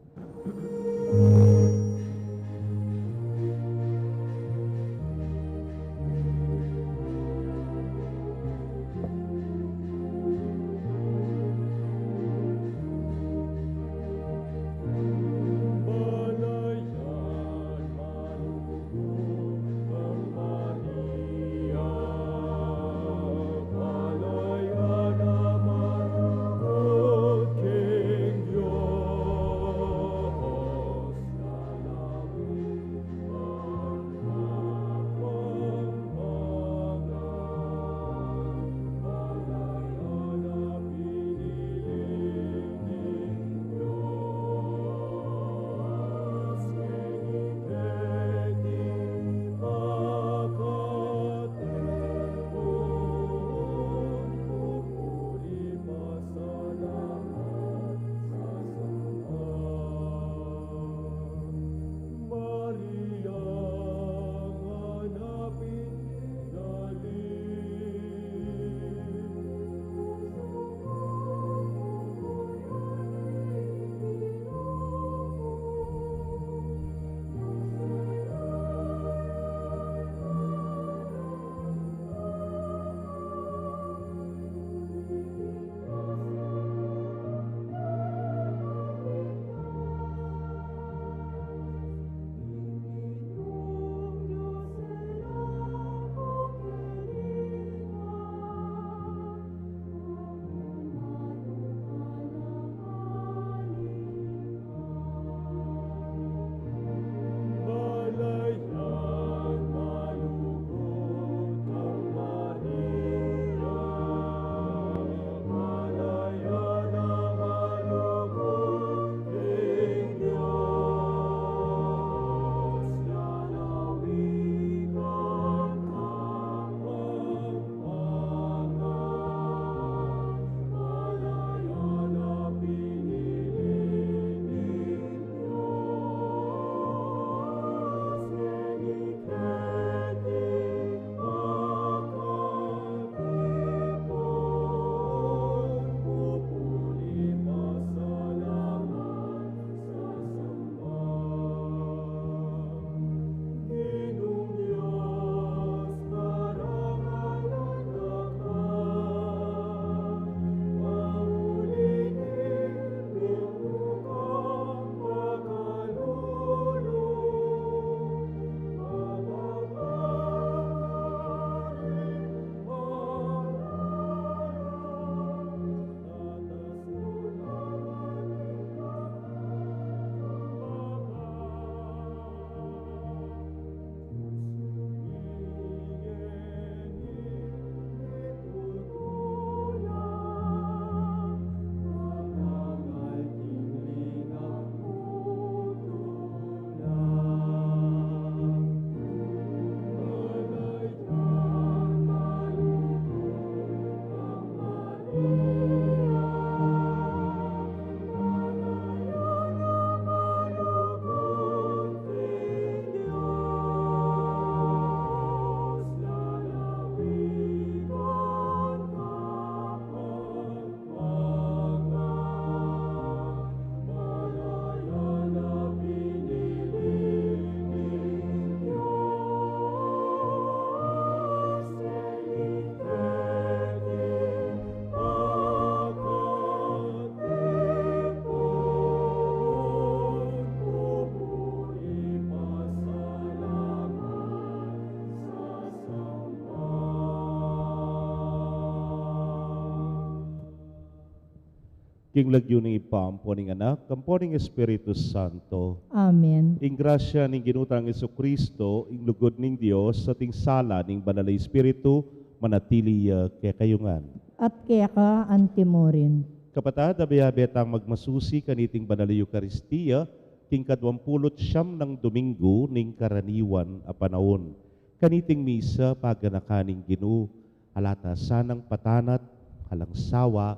King lagyu ning Ibpa, ampo ning Anak, ampo ning Espiritu Santo. Amen. Ing grasya ning Ginu tang Jesucristo, ing lugud ning Dios, at ing sala ning Banal a Espiritu, manatili ya kekayu ngan. At keka antimurin. Kapatad, abe-abe tang magmasusi kaniting Banal a Eukaristia, king kaduang pulu't siam nang Domingo ning karaniwan a panaun. Kaniting misa, paganakan ning Ginu, ala ta sanang patanat, alang sawa,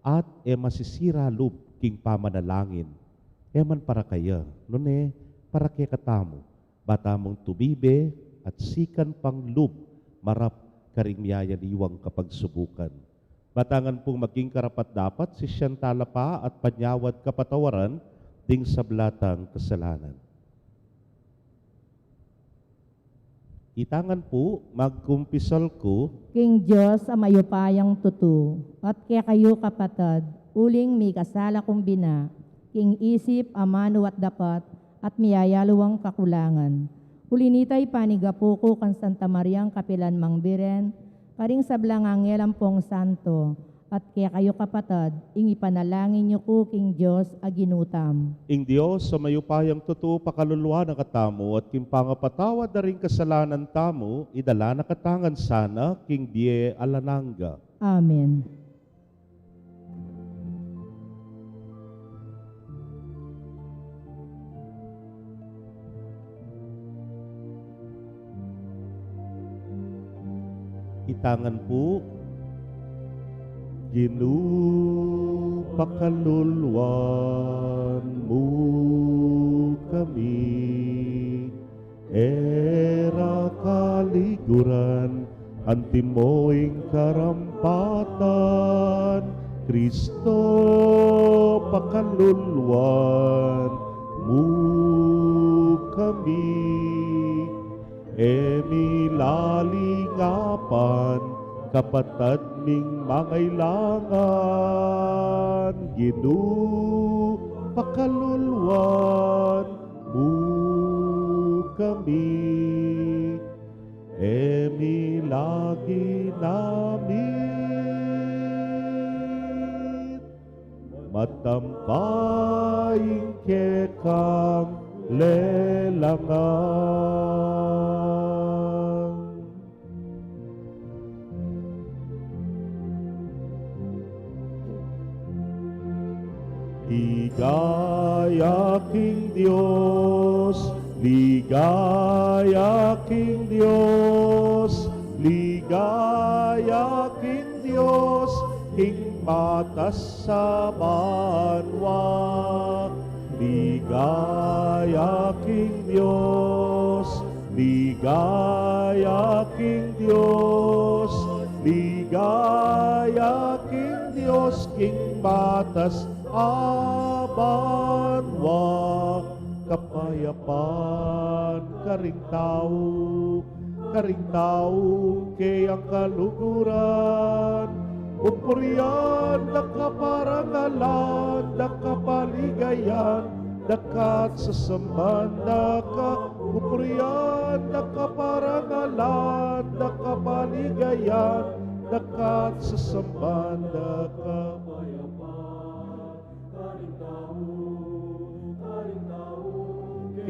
at e masisira lub king pamanalangin. E man para kaya, nune para kekatamu, ba tamung tumibe at sikan pang lub marap karing miyayaliwang kapagsubukan. Ba ta ngan pung maging karapat-dapat, sisian tala pa at panyawad kapatawaran ding sabla tang kasalanan. Ita ngan pu, magkumpisal ku king Dios a mayupayang tutu, at kekayu kapatad, uling mikasala kung bina, king isip, amanu at dapat, at miyayaliwang kakulangan. Uli nita, ipanigapu ku kang Santa Mariang kapilan mang Birhen, karing sablang anghel ampong santo, at kekayu kapatad, ing ipanalangin yu ku king Dios a Ginu tamu. Ing Dios a mayupayang tutu pakaluluan na katamu, at king pangapatawad da ring kasalanan tamu, idala na katamu ngan sana king bie alang angga. Amen. Ita ngan pu. Ginu, pakaluluan mu kami, e ra kaliguran, antimo ing karampatan, Kristo, pakaluluan mu kami, e mi lalingapan, kapatad ming mangailangan, Ginu, pakaluluan mu kami, e mi lalingapan, matampa ing kekang lelangan. Ligaya king Dios, ligaya king Dios, ligaya king Dios, king matas a banua. Ligaya king Dios, ligaya king Dios, ligaya king Dios, king matas a banua. Kapayapan karing tau, karing tau keyang kaluguran, pupurian da ka, parangalan da ka, paligayan da ka, at sasamban da ka. Pupurian da ka, parangalan da ka, paligayan da ka, at sasamban da ka.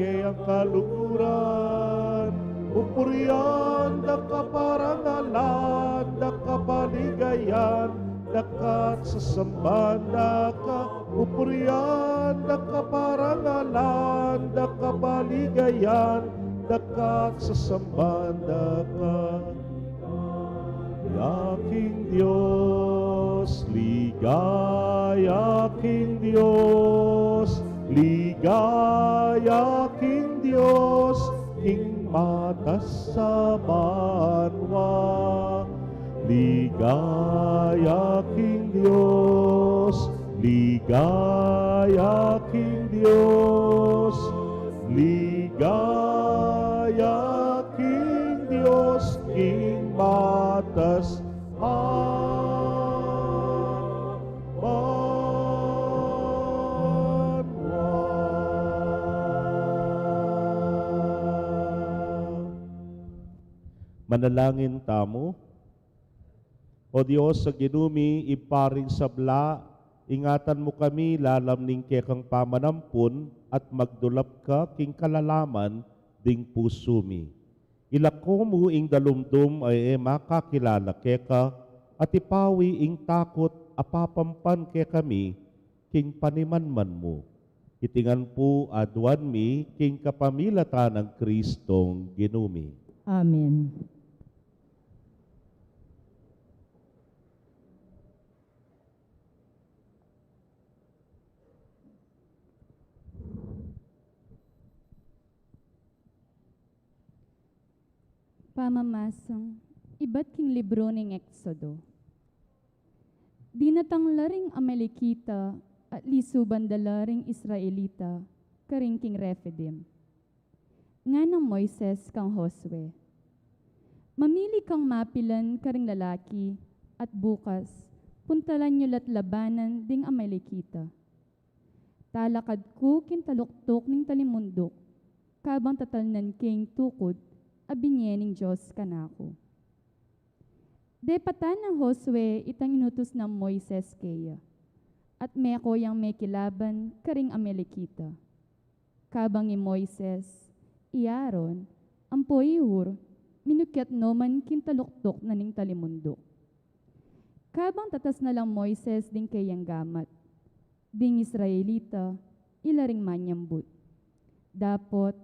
Keyang kaluguran, pupurian da ka, parangalan da ka, paligayan da ka, at sasamban da ka. Pupurian da ka, parangalan da ka, paligayan da ka, at sasamban da ka. Ligaya king Dios, ligaya king Dios, ligaya king Dios, king matas a banua. Ligaya king Dios, ligaya king Dios, ligaya king Dios, king matas a banua. Manalangin tamu. O Dios a Ginu mi, Ibpa ring sabla, ingatan mu kami lalam ning kekang pamanampun at magdulap ka king kalalaman ding pusu mi. Ilako mu ing dalumdum a e makakilala keka, at ipawi ing takut a papampan kekami king panimanman mu. Iti ngan pu aduan mi king kapamilatan nang Kristong Ginu mi. Amen. Pamamasang ibat king libru ning Exodo. Dinatang la ring Amalekita at lisuban da la ring Israelita karin king Refidim. Nganang Moises kang Josue, "Mamili kang mapilan karing lalaki, at bukas, puntalan yu la't labanan ding Amalekita. Talakad ku king taluktuk ning talimunduk, kabang tatalnan ke ing tukud a binie ning Dios kanaku." Depatan nang Josue itang inutus nang Moises keya, at meko yang mekilaban karing Amalekita. Kabang i Moises, i Aaron, ampo i Hur, minukyat no man king taluktuk na ning talimunduk. Kabang tatas na lang Moises ding keyang gamat, ding Israelita ila ring manyambut. Dapot,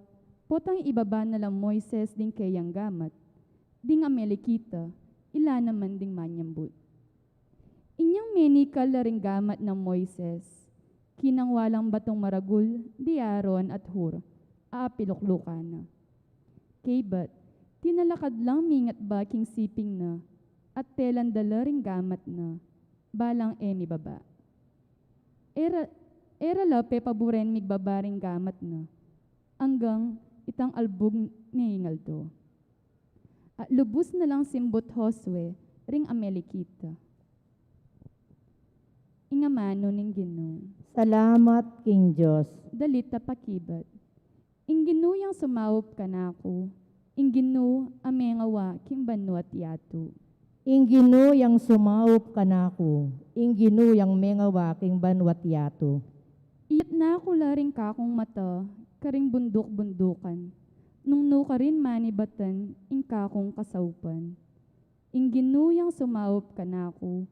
potang ibaba na lang Moises ding keyang gamat, ding Amalekita ila naman ding manyambut. Inyang menikal la ring gamat nang Moises, kinangwa lang batung maragul di Aaron at Hur a apiluklukan na. Kaybat, tinalakad lang mingat ba king siping na, at telan da la ring gamat na, balang e mibaba. E ra, e ra la pepaburen migbaba ring gamat na, anggang itang albug ning aldo. At lubus na lang simbut Josue ring Amalekita. Ing amanu ning Ginu. Salamat king Dios. Dalit a pakibat. Ing Ginu yang sumaup kanaku, ing Ginu a mengawa king banua't yatu. Ing Ginu yang sumaup kanaku, ing Ginu yang mengawa king banua't yatu. Iyat na ku la ring kakung mata karing bunduk-bundukan, nung nu karin manibatan ing kakung kasaupan. Ing Ginu yang sumaup kanaku,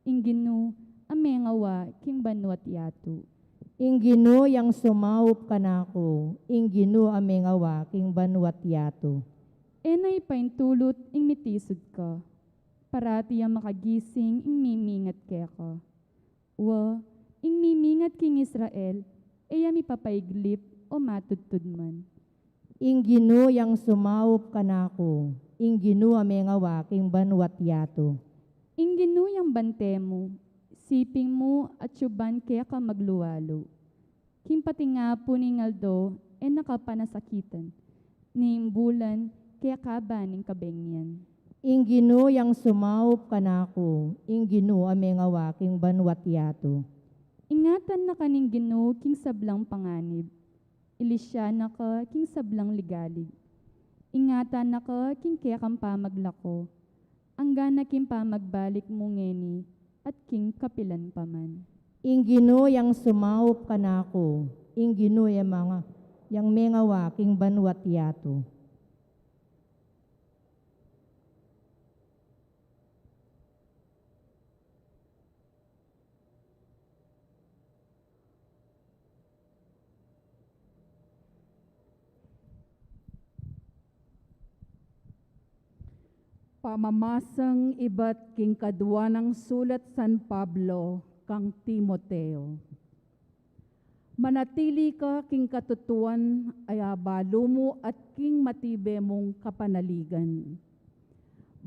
ing Ginu a mengawa king banua't yatu. Ing Ginu yang sumaup kanaku, ing Ginu a mengawa king banua't yatu. E na ipaintulut ing mitisud ka, parati yang makagising ing mimingat keka. Wa, ing mimingat king Israel, e ya mipapaiglip o matudtud man. Ing Ginu yang sumaup kanaku, ing Ginu a mengawa king banua't yatu. Ing Ginu yang bante mu, siping mu at suban keka maglualu. King patingapu ning aldo, e na ka panasakitan, ni ing bulan, keka ban ing kabengian. Ing Ginu yang sumaup kanaku, ing Ginu a mengawa king banua't yatu. Ingatan na ka ning Ginu king sablang panganib, ilisyan na ka king sablang ligalig. Ingatan na ka king kekang pamaglako, angga na king pamagbalik mu ngeni at king kapilan pa man. Ing Ginu yang sumaup kanaku, ing Ginu yang manga, yang mengawa king banua't yatu. Pamamasang ibat king kadua nang sulat San Pablo kang Timoteo. Manatili ka king katutuan a balu mu at king matibe mung kapanaligan.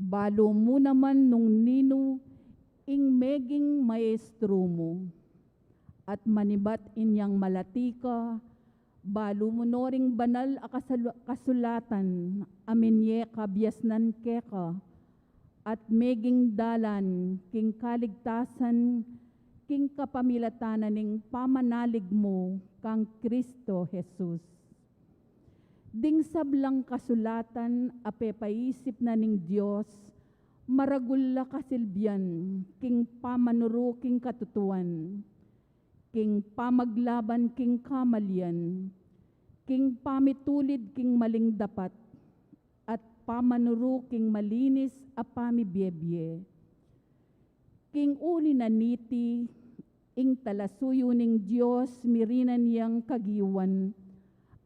Balu mu naman nung ninu ing meging maestro mu. At manibat inyang malati ka, balu mu no ring banal a kasalu-, kasulatan a minye kabiasnan keka, at meging dalan king kaligtasan king kapamilatan na ning pamanalig mu kang Kristo Jesus. Ding sablang kasulatan a pepaisip na ning Dios, maragul la kasilbian king pamanuru king katutuan, king pamaglaban king kamalian, king pamitulid king maling dapat, at pamanuru king malinis a pamibiebie. King uli na niti, Ing talasuyu ning Dios mirinan yang kagiwan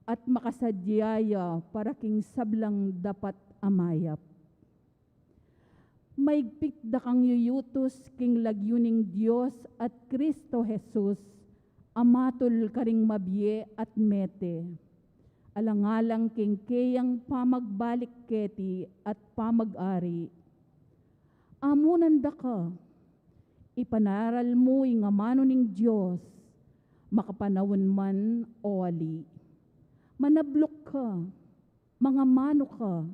at makasadya ya para king sablang dapat a mayap. Maigpit da kang yuyutus king lagyu ning Dios at Cristo Jesus, a matul karing mabie at mete, alang-alang king keyang pamagbalik keti at pamag-ari. Amunan da ka, ipanaral mu ing amanu ning Dios, makapanaun man o ali. Manabluk ka, mangamanu ka,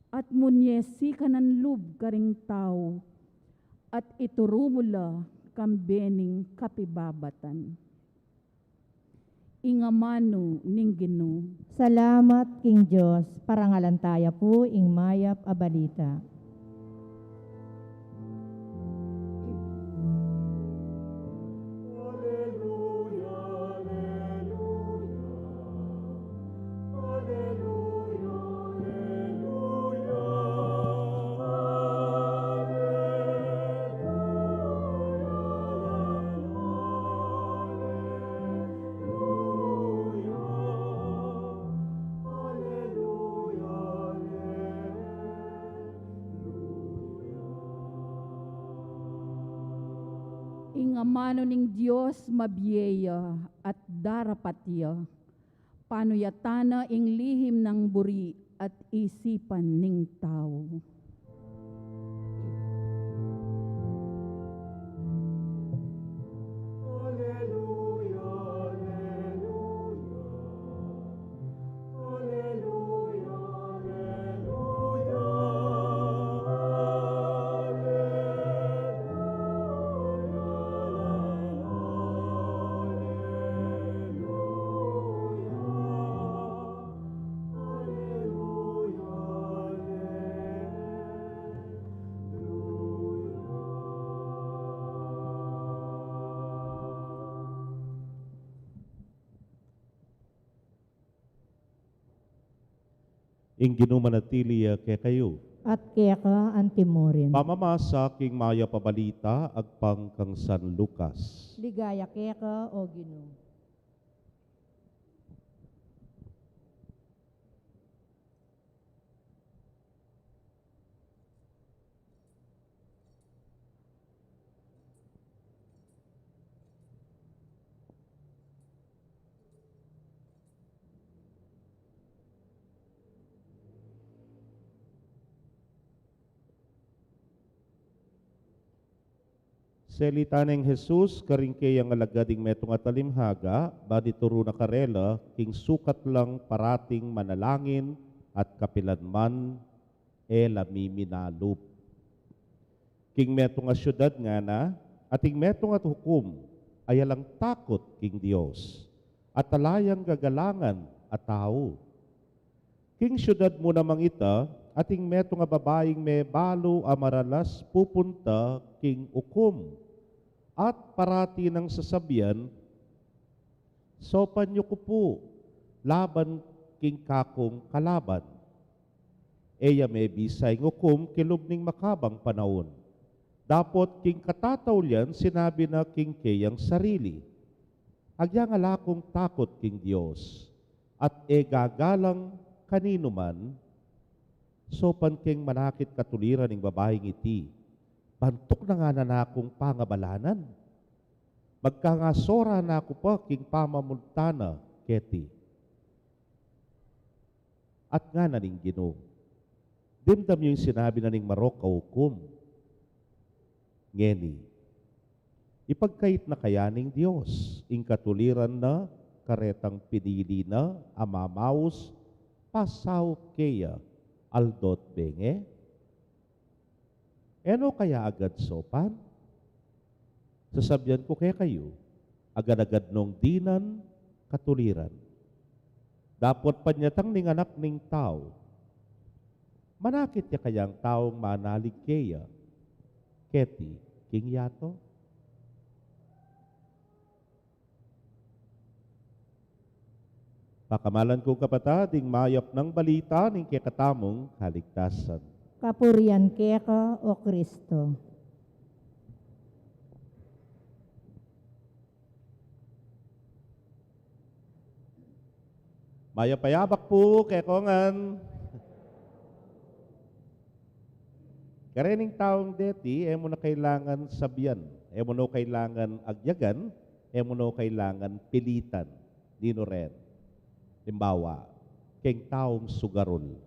at munyesi ka nan lub karing tau, at ituru mu la kambe ning kapibabatan. Ing amanu ning Ginu. Salamat king Dios, parangalan taya pu ing mayap a balita. Ing amanu ning Dios mabie ya at darapat ya, panuyatan na ing lihim nang buri at isipan ning tau. Ing Ginu manatili ya kekayu. At keka antimurin. Pamamasa king mayap a balita agpang kang San Lucas. Ligaya keka, O Ginu. Selita neng Jesus karing keyang alagad ing metung a talimhaga, ban ituru na karela king sukat lang parating manalangin at kapilan man e la miminalup. King metung a siudad ngana, ating metung a hukum a alang takut king Dios, at ala yang gagalangan a tau. King siudad mu namang ita, ating metung a babaing mebalu a maralas pupunta king ukum, at parati nang sasabian, "Saupan yu ku pu laban king kakung kalaban." E ya mebisa ing ukum kilub ning makabang panaun. Dapot king katataulian sinabi na king keyang sarili, "Agyang ala kung takut king Dios, at e gagalang kaninu man, saupan keng manakit katuliran ing babaing iti, bantuk na ngana nakung pangabalanan. Magkangasora na ku pa king pamamulta na keti." At ngana ning Ginu, "Dimdam yu ing sinabi na ning marok a ukum. Ngeni, ipagkait na kaya ning Dios ing katuliran na karetang pinili na a mamaus pasaup keya aldo't bengi? E no kaya agad saupan? Sasabian ku kekayu, agad-agad nong dinan katuliran. Dapot panyatang ning Anak ning Tau, manakit ya kayang taung manalig keya keti king yatu?" Pakamalan kung kapatad, ing mayap nang balita ning kekatamung kaligtasan. Kapurian keka, O Kristo. Mayap a yabak pu kekongan. Karening taung deti, e mu na kailangan sabian, e mu na kailangan agyagan, e mu na kailangan pilitan. Ninu ren? Alimbawa, keng taung sugarul.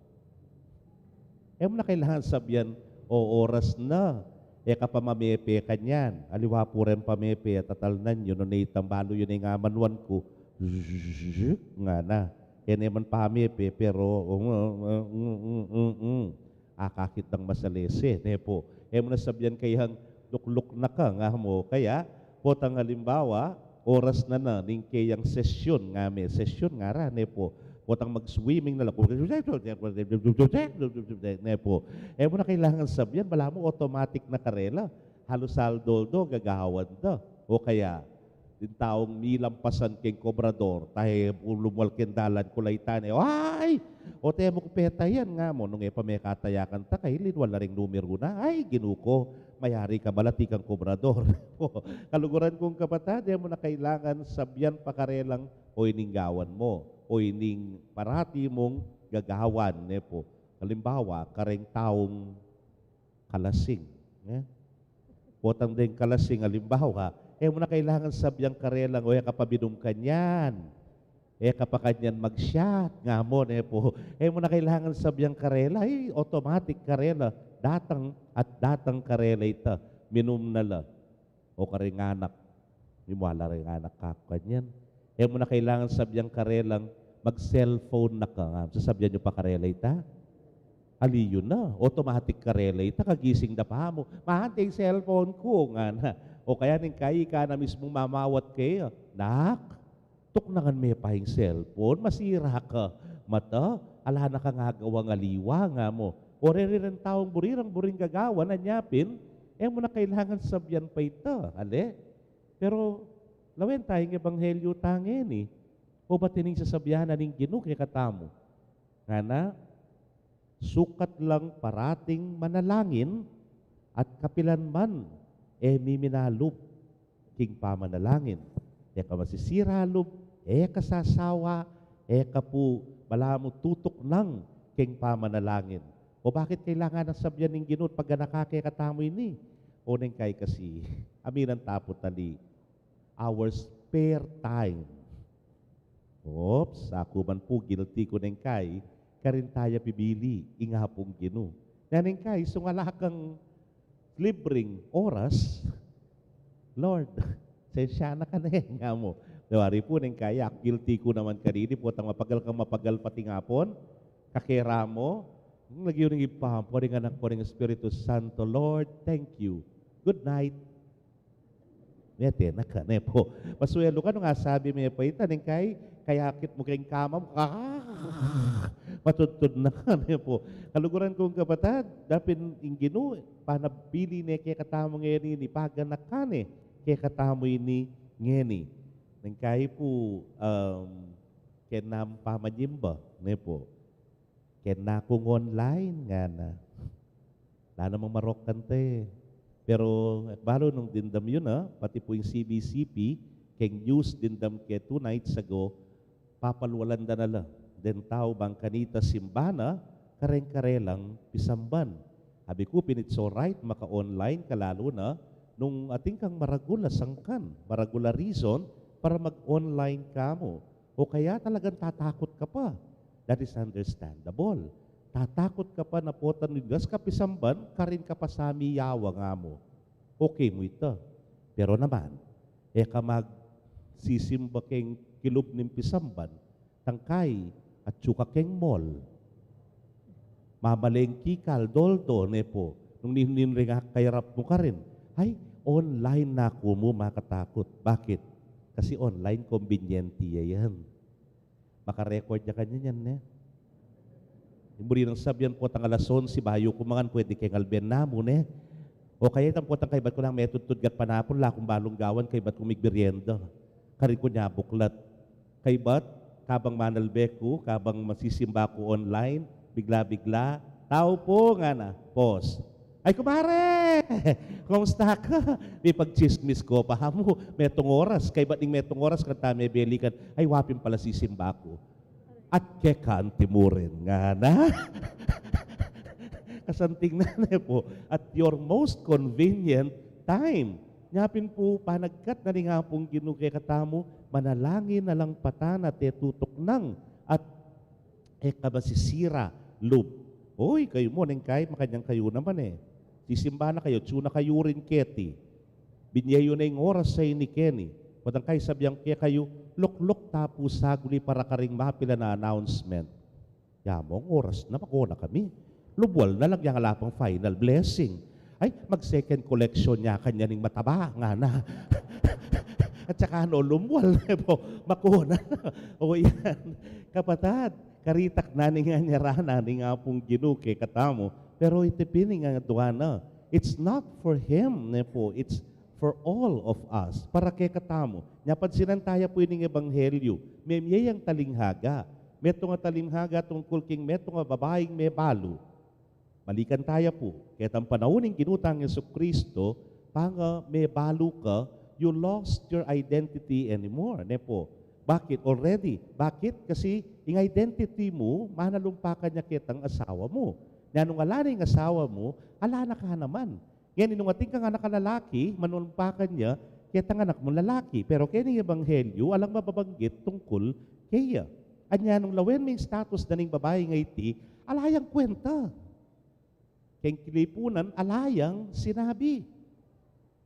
E mu na kailangan sabian, "O, oras na, e ka pa mamepe kanyan." Aliwa pu ren pamepe, tatalnan yu, nune itang balu yu ne ing amanuan ku, ngana. E ne man pamepe, pero, um, um, um, um, um, um. Akakit dang masalese, ne pu. E mu na sabian kayang lukluk na ka, nga mu. Kaya, potang alimbawa, oras na na ning keyang sesyon, nga me, sesyon ngara, ne pu. Potang mag-swimming na la, ne pu. E mu na kailangan sabian, balamu automatic na karela. Halus aldo-aldo gagawan da. O kaya, ding taung milampasan keng kobrador, tahe lumwal keng dalan, kulaitan ne, "Ay! O, temu ku peta yan," nga mu. Nung e pa mekatayakan ta, kailin, wala ring numeru na. "Ay, Ginu ku, mayari ka, malati kang kobrador." Kaluguran kung kapatad, e mu na kailangan sabian pa karelang, "O, ining gawan mu, o ining parati mung gagawan," ne pu. Alimbawa, kareng taung kalasing, ne? Potang deng kalasing, alimbawa, e mu na kailangan sabian karelang, "O, e ka pa minum kanyan, e ka pa kanyan mag-shot," nga mu, ne pu. E mu na kailangan sabian karela, ay, automatic karela, datang at datang karela ita, minum na la. O kareng anak, mimwala reng anak kaku kanyan. E mu na kailangan sabian karelang, "Mag-cellphone na ka," nga. Sasabian yu pa karela ita? Ali yu na, automatic karela ita, kagising da pamu, "Ma, ante ing cellphone ku," ngana. O kaya ning kai, ika na mismung mamawat kaya, "Nak, tuknangan me pa ing cellphone, masira ka mata, ala na kang agawang aliwa," nga mu. O rere reng taung buri rang buring gagawan, anya pin, e mu na kailangan sabian pa ita, ale? Pero, lawen taya ing ebanghelyu tang ngeni, o ba tining sasabian na ning Ginu kekatamu? Ngana, "Sukat lang parating manalangin at kapilan man e miminalub king pamanalangin. E ka masisira lub, e ka sasawa, e ka pu balamu tutuknang keng pamanalangin." O bakit kailangan nang sabian ning Ginu, paganakan kekatamu ini? O neng kai kasi, aminan ta pu tali, our spare time. Oops, aku man pu, guilty ku neng kai, karin taya pibili ing Apung Ginu. Neng kai, sung ala kang libreng oras, "Lord, sensya na ka ne," nga mu. Dewari pu neng kai, aku guilty ku naman kanini, potang mapagal kang mapagal pati ngapun, kakera mu, lagyu ning Ibpa, pu, ning Anak, pu, ning Espiritu Santo, "Lord, thank you. Good night." Mete na ka, ne pu. Pasuelu ka nung asabi me pa ita, neng kai, kayakit mu keng kama mu, ah, matudtud na ka, ne pu. Kaluguran kung kapatad, dapin ing Ginu, panabili ne kekatamu ngeni, paganakan ne kekatamu ini ngeni. Neng kai pu, um, kena mu pamanyimba, ne pu. Kena kung online, ngana. Ala namang marok kante. Pero, e ku balu nung dimdam yu na, pati pu ing C B C P, keng news dimdam ke two nights ago, papalwalan da na la deng tau bang kanita simba na, kareng karelang pisamban. Abi ku pin, it's alright maka-online ka, lalu na nung atin kang maragul a sangkan, maragul a reason para mag-online ka mu. O kaya talagang tatakut ka pa. That is understandable. Tatakut ka pa na potang ning gas ka pisamban, karin ka pa samiyawa, nga mu. Okay mu ita. Pero naman, e ka magsisimba keng kilub ning pisamban, tangkai, atyu ka keng mall. Mamalengki ka aldo-aldo, ne pu. Nung nin-, ninring akayarap mu karin, ay, online na ku mu, makatakut. Bakit? Kasi online, kombinyente ya yan. Makarecord ya kanyan yan, ne? Ing buri nang sabian, potang alas onse bayu ku mangan, pwede keng alben na mu, ne? O kaya itang potang kaybat ku nang metudtud gatpanapun, ala kung balung gawan, kaybat ku migmerienda. Karin ku nyabuklat. Kaybat, kabang manalbe ku, kabang masisimba ku online, bigla-bigla, "Tau pu," ngana, pause. "Ay, kumare! Kumusta ka?" Mipagtsismis ku pa mu, metung oras, kaybat ning metung oras, kanta me belikan, "Ay, wa pin pala sisimba ku." At keka anti mu rin, ngana. Kasanting na ne pu, at your most convenient time. Nya pin pu, panagkat na ning Apung Ginu kekatamu, manalangin na lang pa tana at e tutuknang at e ka masisira lub. Oy, kayu mu, neng kahit makanyan kayu naman e. Sisimba na kayu, atsu na kayu rin keti. Binye yu na ing oras a ini keni. Potang kay sabian ke kayu, lukluk ta pu saguli para karing mapilan a announcement. Ya mu, oras na, makuna kami. Lubwal na lang yang ala pang final blessing. Ay, mag-second collection ya kanyan ing mataba, ngana. At saka no, lumwal ne pu, makuna na. O yan, kapatad, karitak na ning anyara na ning Apung Ginu kekatamu. Pero iti pin ing adwa na, it's not for him ne pu, it's for all of us. Para kekatamu. Nya pansinan taya pu ining ebanghelyu. Memye yang talinghaga. Metung a talinghaga tungkul king metung a babaing mebalu. Balikan taya pu, ketang panaun ning Ginu tang Jesucristo, panga mebalu ka, you lost your identity anymore, ne pu. Bakit? Already. Bakit? Kasi ing identity mu, manalumpakan ya ketang asawa mu. Nya nung ala ne ing asawa mu, ala na ka naman. Ngeni nung atin kang anak a lalaki, manumpakan ya ketang anak mung lalaki. Pero keni ebanghelyu, alang mababanggit tungkul keya. Anya nung lawen me ing status na ning babaing iti, ala yang kwenta. Keng kalipunan, ala yang sinabi.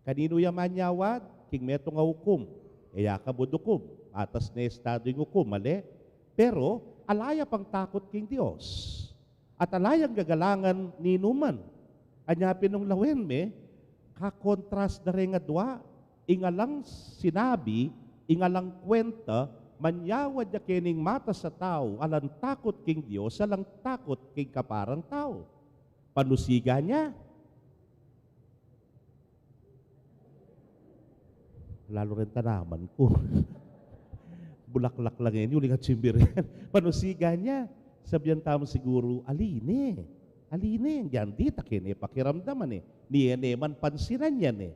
Kaninu ya manyawad? King metung a ukum. E ya ka budukum. Atas ne estadu ing ukum, mali? Pero, ala ya pang takut king Dios. At ala yang gagalangan ninuman. Anya pin nung lawen me, kakontras da reng adwa, ing alang sinabi, ing alang kwenta, manyawad ya kening matas a tau, alang takut king Dios, alang takut king kaparang tau. Panusigan ya. Lalu ren tanaman ku. Bulaklak lang ini, uling at simbir yan. Panusigan ya. Sabian tamu siguru, ali ne. Ali ne, yang dita kene pakiramdaman e. Ni e ne man pansinan yan e.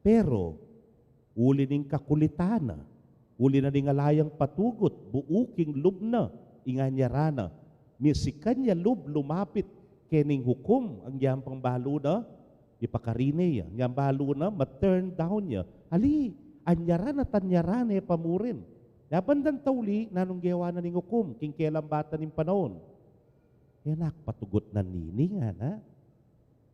Pero, uli ning kakulitan na, uli na ning ala yang patugut, buuk ing lub na, ing anyara na, misikan ya lub lumapit kening hukum, anyang pang balu na, ipakarine ya, anyang balu na, ma-turn down ya. Ali, anyara na, tanyara ne pa mu rin. Nya bandang tauli, nanung gewa na ning hukum, king kelambatan ning panaun. E na ku patugut na nini, ngana.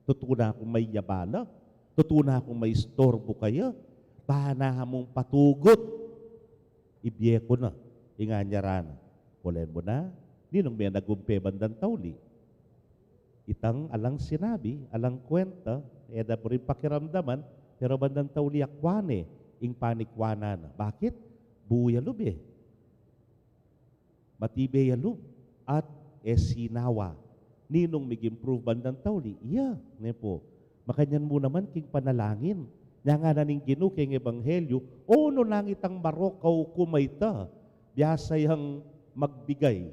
Tutu na kung maiyabala, tutu na kung maistorbu kaya, bana mung patugut, ibie ku na, ing anyara na. Ulen mu na, ninung me nagumpe bandang tauli. Itang alang sinabi, alang kwenta, e da mu rin pakiramdaman, pero bandang tauli akwa ne, ing panikwa na na. Bakit? Bu ya lub e. Matibe ya lub at e sinawa. Ninung mig-improve bandang tauli? Iya, ne pu. Makanyan mu naman king panalangin. Nya ngana ning Ginu keng ebanghelyu, o nung itang marok a ukum a ita, biasa yang magbigay.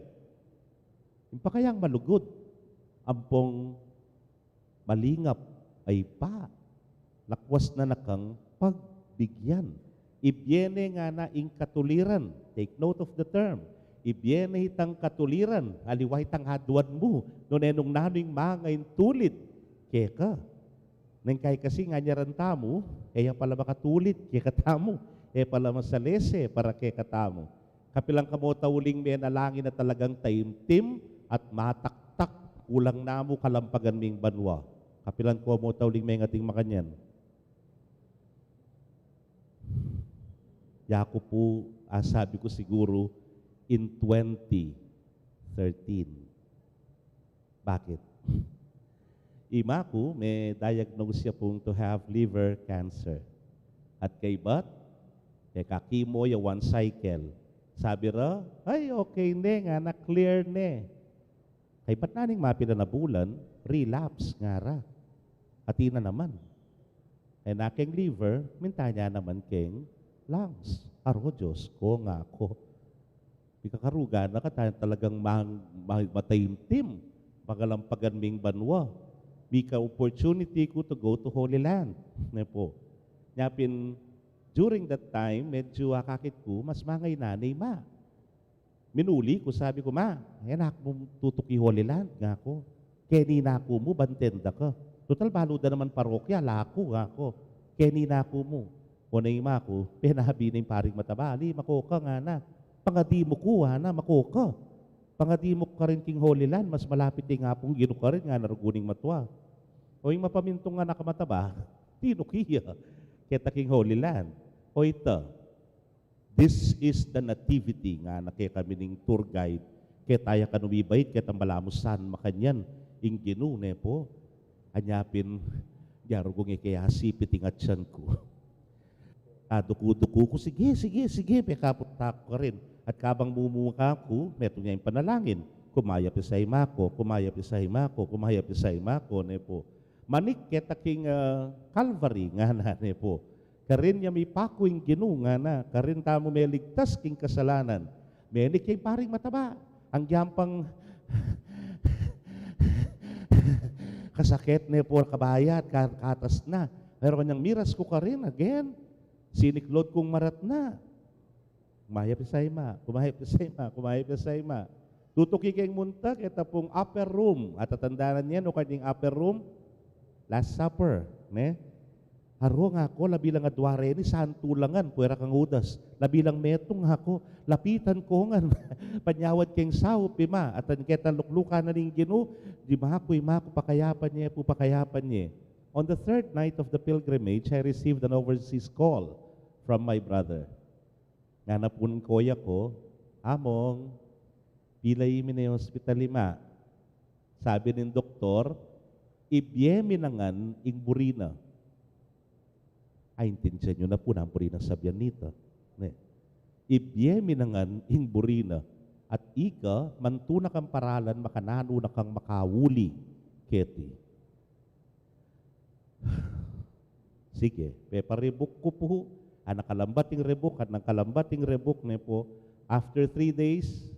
Ing pa kayang malugud, ampong malingap a Ibpa, lakwas na na kang pagbigyan. Ibie ne ngana ing katuliran, take note of the term. Ibie ne itang katuliran, aliwa itang aduan mu, nune nung nanu ing manga intulid keka. Neng kai kasi nganyaran tamu, e ya pala makatulid kekatamu, e pala masalese para kekatamu. Kapilan kamo tauling menalangin a talagang taimtim at mataktak, kulang na mu kalampagan ming banua? Kapilan kamo tauling mengating makanyan? Yaku pu, a sabi ku siguru, in twenty thirteen. Bakit? Imaku, me-diagnose ya pung to have liver cancer. At kaybat, e ka-chemo ya one cycle. Sabi ra, ay, okay ne, ngana, clear ne. Kaybat na ning mapilan a bulan, relapse, ngara. Atin na naman. E na keng liver, minta na naman keng lungs. Aro, Diyos ku, ngaku. Mikakaruga na ka, talagang mang-, ma-, mataimtim, pagalampagan ming banua. Mika opportunity ku to go to Holy Land. Ne pu. Nya pin, during that time, medyu akakit ku, mas mangainane i ma. Minuli ku, sabi ku, "Ma, e na ku mu tutuki Holy Land," ngaku. "Keni na ku mu, banten da ka. Tutal balu da naman parokya, ala ku," ngaku. "Keni na ku mu." O, na ima ku, penabi ning paring mataba, "Ali, mako ka," ngana. "Pangadi mu ku," ngana, "mako ka. Pangadi mu ku karin king Holy Land, mas malapit ya ing Apung Ginu karin," ngana rugu ning matua. O, ing mapamintung anak a mataba, tinuki ya keta king Holy Land. O, ita, "This is the Nativity," ngana kekami ning tour guide. Keta ya kanu mibait, ketang balamu san makanyan ing Ginu, ne pu. Anya pin, ya rugu nge ke asipit ing atyan ku. Aduku-duku ku, "Sige, sige, sige," pekapunta ku karin. At kabang mumuka ku, metung ya ing panalangin. "Kumayap ya sa ima ko, kumayap ya sa ima ko, kumayap ya sa ima ko," ne pu. "Manik keta king, ah, Calvary," ngana, ne pu. "Karin ya mipaku ing Ginu," ngana, "karin tamu meligtas king kasalanan." Menik ya ing paring mataba. Anggyang pang kasakit ne pu, kabayat, ka-, katas na. Pero kanyang miras ku karin, again, siniklod kung maratna. Kumayap ya sa ima, kumayap ya sa ima, kumayap ya sa ima. Tutuki keng munta keta pung upper room, atatandanan ye no kanyang upper room, Last Supper, ne? "Aru," ngaku, "labi lang adua reni, santulangan, puera kang Judas. Labi lang metung," ngaku, "lapitan ko ngan panyawad keng saup, ima." At ang ketang luklukan na ning Ginu, dimaku, imaku, pakayapan ye pu, pakayapan ye. On the third night of the pilgrimage, I received an overseas call from my brother. Ngana pu ning koya ku, "Among, pila imi ne hospital, ima?" Sabi ning doktor, "Ibie mi na ngan ing buri na." Aintindian yu na pu nang buri nang sabian nita, ne? "Ibie mi na ngan ing buri na, at ika, mantu na kang paralan makananu na kang makauli keti." Sige, pepa-rebook ku pu. Anang kalambat ing rebook, anang kalambat ing rebook, ne pu. After three days,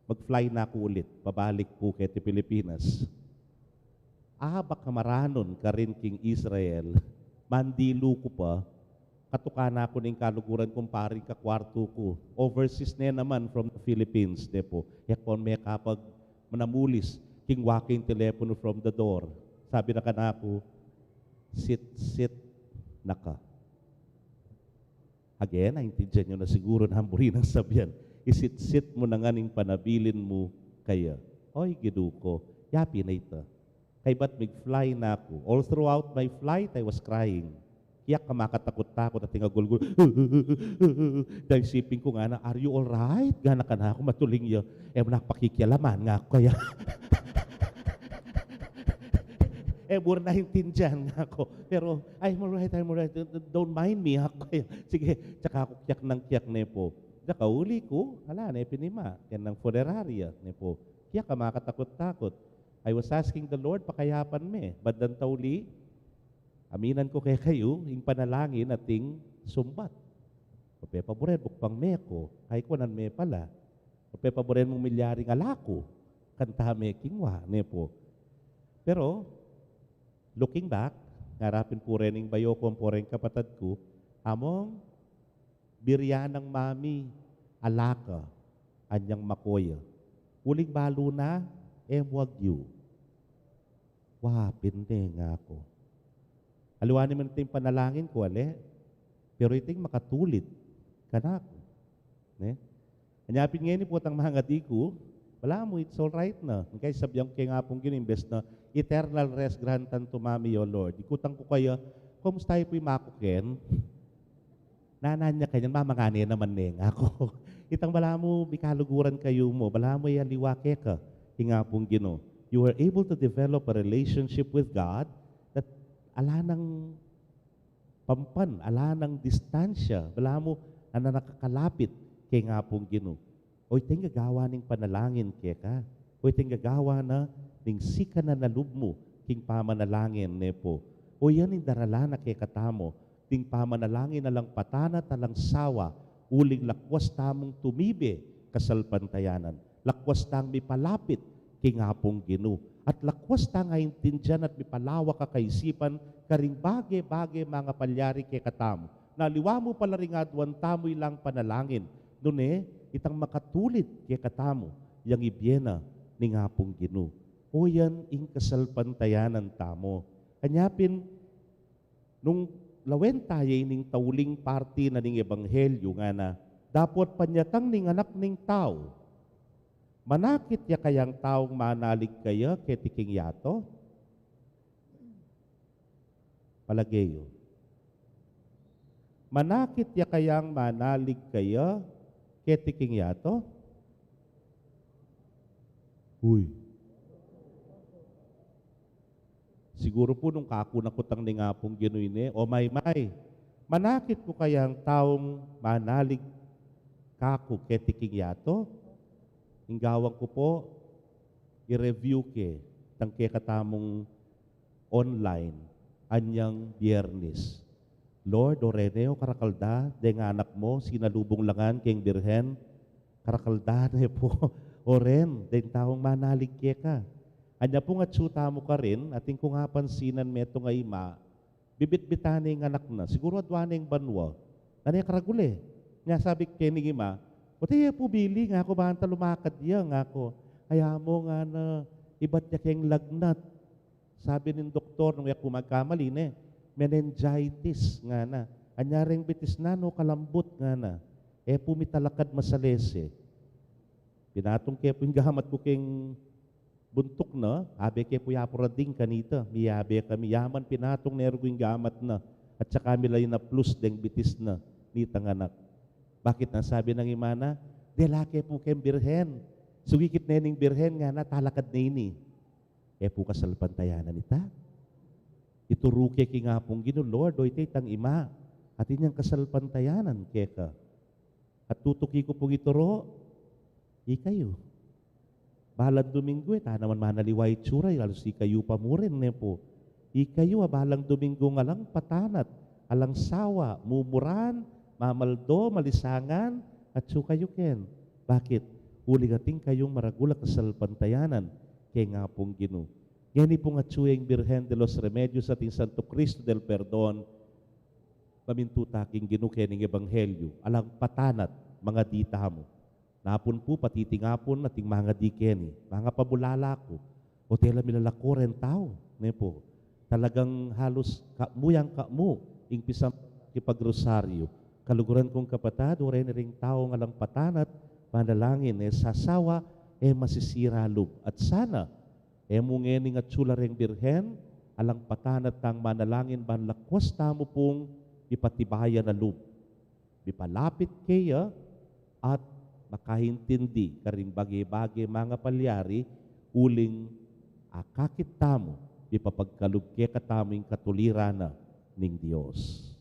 mag-fly na ku ulit pabalik pu keti Pilipinas. Abak a maranun karin king Israel, mandilu ku pa, katuka na ku ning kaluguran kung paring kakwartu ku. Overseas ne naman from the Philippines, ne pu. E ku mekapag manamulis, kingwa ke ing teleponu from the door. Sabi na kanaku, "Sit-sit na ka." Again, aintindian yu na siguru nang buri nang sabian, "Isit-sit mu na ngan ing panabilin mu kaya." Oy, Ginu ku, yapin na ita. Kaybat mig-fly na ku. All throughout my flight, I was crying. Kiyak ka makatakut-takut at ing agulgul. Dahil isipin ku ngana, "Are you all right?" Ngana kanaku, matuling ya. "E mu na ku pakikialaman," ngaku kaya. "E mu naintindian," ngaku. Pero, "I'm all right, I'm all right. Don't mind me," ngaku kaya. Sige, tsaka ku kiyak nang kiyak, ne pu. Tsaka uli ku, ala ne pin ima, keng funerarya, ne pu. Kiyak ka makatakut-takut. I was asking the Lord, pakayapan me. Bandang tauli, aminan ku kekayu, ing panalangin ating sumbat. Pepaburen mu ku pang me ku, kaykuanan me pala. Pepaburen mung milyaring ala ku, kanta me kingwa, ne pu. Pero, looking back, ngara pin pu rening bayo ku ampo reng kapatad ku, "Among, buri nang mami, ala ka, anyang mako ya. Uling balu na, e mu agyu." "Wa pin ne," ngaku. Aliwa naman iting panalangin ku, ale, pero iting makatulid kanaku, ne? Anya pin ngeni pu itang mangadi ku, "Balamu, it's all right na. Ing kaya sabian ku keng Apung Ginu, imbes na eternal rest grant unto Mommy, O Lord." Ikutang ku kaya, "Kumusta yu pu i maku ken?" "Nanan ya kanyan, mamangane naman ne," ngaku. Itang balamu mikaluguran kayu mu, balamu e aliwa keka ing Apung Ginu. You were able to develop a relationship with God that ala nang pampan, ala nang distansya, balamu ala nang nakakalapit keng Apung Ginu. O iting gagawa ning panalangin keka. O iting gagawa na ning sikanan a lub mu king pamanalangin, ne pu. O yan ing darala na kekatamu, ding pamanalangin alang patanat, alang sawa, uling lakwas tamung tumibe kasalpantayanan. Lakwas tang mipalapit king Apung Ginu. At lakwas tang aintindian at mipalawak a kaisipan karing bage-bage mangapalyari kekatamu. Na aliwa mu pala ring aduan tamu ilang panalangin. Nune, itang makatulid kekatamu yang ibie na ning Apung Ginu. O yan ing kasalpantayanan tamu. Anya pin, nung lawen ta ya ining tauling parti na ning ebanghelyu, ngana, dapot panyatang ning Anak ning Tau, manakit ya kayang taung manalig kaya keti king yatu? Palage yu. Manakit ya kayang manalig kaya keti king yatu? Uy. Siguru pu nung kaku na kutang ning Apung Ginu ini, o maymay, manakit ku kayang taung manalig kaku keti king yatu? Ing gawan ku pu, i-review ke, itang kekatamung online, anyang Biernis. Lord, o ren e, o karakal da, deng anak mu, sinalubung la ngan keng Birhen, karakal da ne pu, o ren, deng taung manalig keka. Anya pung atsu tamu karin, atin kung apansinan metung a ima, bibitbitan ne ing anak na, siguru adua ne ing banua, na ne karagul e. Nya sabi ke ning ima, "O te, e pu bili," ngaku, "banta lumakad ya," ngaku. "Ay amu," ngana, "ibat ya keng lagnat. Sabi ning doktor," nung e ku magkamali ne, "meningitis," ngana. "Anya reng bitis na, no, kalambut," ngana. "E pu mitalakad masalese." Pinatung ke pu ing gamat ku keng buntuk na, abe ke pu, "Ya pu rading kanita, miyabe kami." Yaman pinatung ne rugud ing gamat na, at saka mila inaplus deng bitis na nitang anak. Bakit? Nang sabi nang ima na, "Dela ke pu keng Birhen. Sugikit ne ning Birhen," ngana, "talakad ne ini." E pu kasalpantayanan ita? Ituru ke king Apung Ginu, "Lord, o ita itang ima, atin yang kasalpantayanan keka." At tutuki ku pung ituru, ikayu. Balang Duminggu, e ta naman manaliwa itsura, halos ikayu pa mu rin, ne pu. Ikayu a balang Duminggu ngan alang patanat, alang sawa, mumuran, mamaldo, malisangan, atsu kayu ken. Bakit? Uling atin kayung maragul a kasalpantayanan keng Apung Ginu. Ngeni pung atsu ya ing Birhen de los Remedios at ing Santo Cristo del Perdon, mamintu ta king Ginu keni king ebanghelyu, alang patanat, mangadi tamu. Napun pu, patitingapun, ating mangadi keni, mangapabulala ku, o tela milalako reng tau, ne pu. Talagang halos kamu yang kamu ing pisamakipag-rosaryu. Kaluguran kung kapatad, o reni ring taung alang patanat manalangin, e sasawa, e masisira lub. At sana, e mu ngening atsu la reng Birhen, alang patanat tang manalangin ban lakwas tamu pung mipatibayan a lub, mipalapit keya, at makaintindi karing bage-bage mangapalyari, uling akakit tamu, mipapagkalub kekatamu ing katuliran na ning Dios.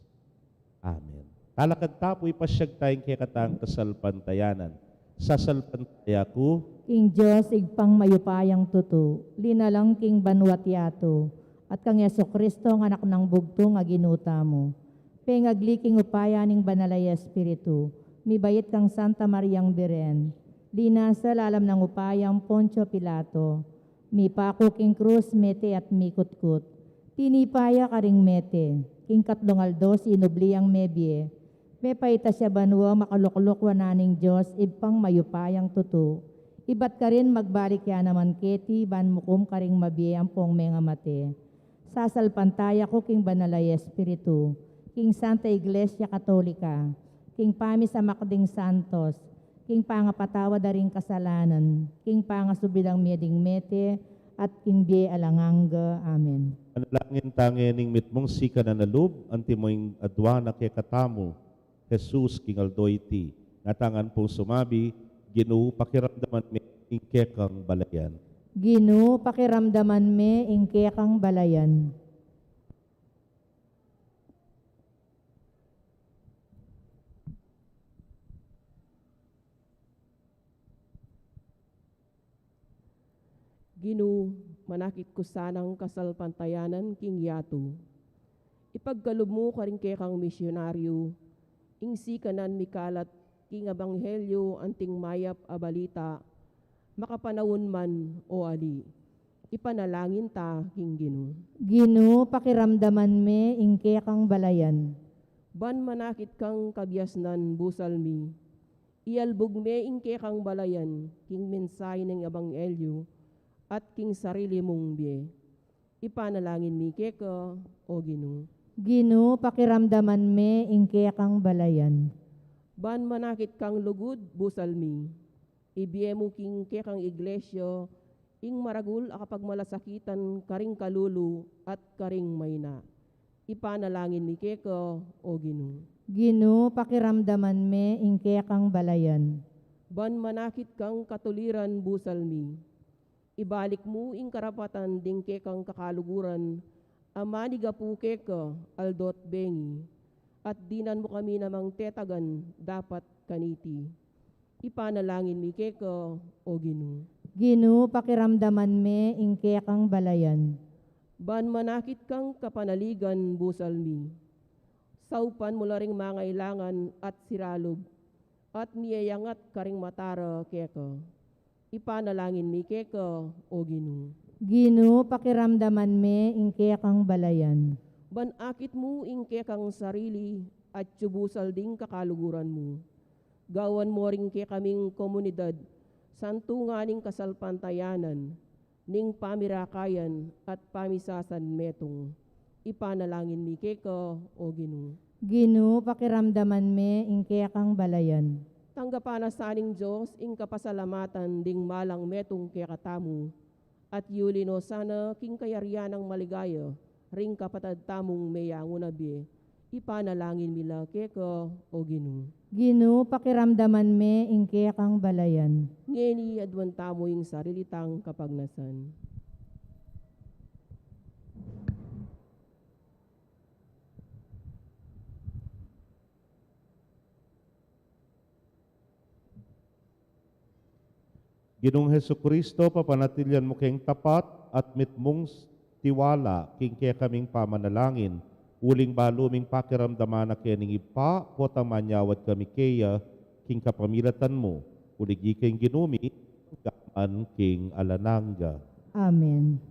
Amen. Talakad ta pu, ipasyag taya ing kekatang kasalpantayanan. Sasalpantaya ku king Dios, Ibpang mayupayang tutu, linalang king banua't yatu, at kang Jesucristo, a Anak nang bugtung a Ginu tamu, pengagli king upaya ning Banal a Espiritu, mibait kang Santa Mariang Birhen, linasa lalam nang upayang Poncio Pilato, mipaku king krus, mete at mikutkut. Tinipa ya karing mete, king katlung aldo sinubli yang mebie, mepaitas ya banua, makalukluk wanan ning Dios, Ibpang mayupayang tutu. Ibat karin magbalik ya naman keti ban mukum karing mabie ampong mengamate. Sasalpantaya ku king Banal a Espiritu, king Santa Iglesia Katolika, king pamisamak ding santos, king pangapatawad da ring kasalanan, king pangasubli dang mie ding mete, at king bie alang angga. Amen. Manalangin ta ngening mitmung sikanan a lub, antimo ing adua na kekatamu Jesus king aldo iti. Ngatamu ngan pung sumabi, Ginu, pakiramdaman me ing kekang balayan. Ginu, pakiramdaman me ing kekang balayan. Ginu, manakit ku sanang kasalpantayanan king yatu. Ipagkalub mu karing kekang misyonaryu ing sikanan mikalat king ebanghelyu anting mayap a balita, makapanaun man o ali. Ipanalangin ta king Ginu. Ginu, pakiramdaman me ing kekang balayan. Ban manakit kang kabiasnan busal mi, Ialbug me ing kekang balayan king mensahe ning ebanghelyu at king sarili mung bie. Ipanalangin mi keka, O Ginu. Ginu, pakiramdaman me ing kekang balayan. Ban manakit kang lugud, busal mi. Ibie mu king kekang iglesia ing maragul a kapagmalasakitan karing kalulu at karing maina. Ipanalangin mi keka, O Ginu. Ginu, pakiramdaman me ing kekang balayan. Ban manakit kang katuliran, busal mi. Ibalik mu ing karapatan ding kekang kakaluguran a manigapu keka aldo't bengi, at dinan mu kami namang tetagan dapat kaniti. Ipanalangin mi keka, O Ginu. Ginu, pakiramdaman me ing kekang balayan. Ban manakit kang kapanaligan, busal mi. Saupan mu la ring mangailangan at siralub, at miyayangat karing mata ra keka. Ipanalangin mi keka, O Ginu. Ginu, pakiramdaman me ing kekang balayan. Ban akit mu ing kekang sarili at yu busal ding kakaluguran mu. Gawan mu ring kekaming komunidad santungan ning kasalpantayanan, ning pamirakayan at pamisasan metung. Ipanalangin mi keka, O Ginu. Ginu, pakiramdaman me ing kekang balayan. Tanggapan na sa ning Dios ing kapasalamatan ding malang metung kekatamu, at yuli no sana king kayarian nang maligaya ring kapatad tamung meyangu na bie. Ipanalangin mi la keka, O Ginu. Ginu, pakiramdaman me ing kekang balayan. Ngeni aduan tamu ing sarili tang kapagnasan. Ginung Jesucristo, papanatilian mu keng tapat at mitmung tiwala king kekaming pamanalangin, uling balu ming pakiramdaman na kening Ibpa, potang manyawad kami keya king kapamilatan mu, uling ika ing Ginu mi, angga man king alang angga. Amen.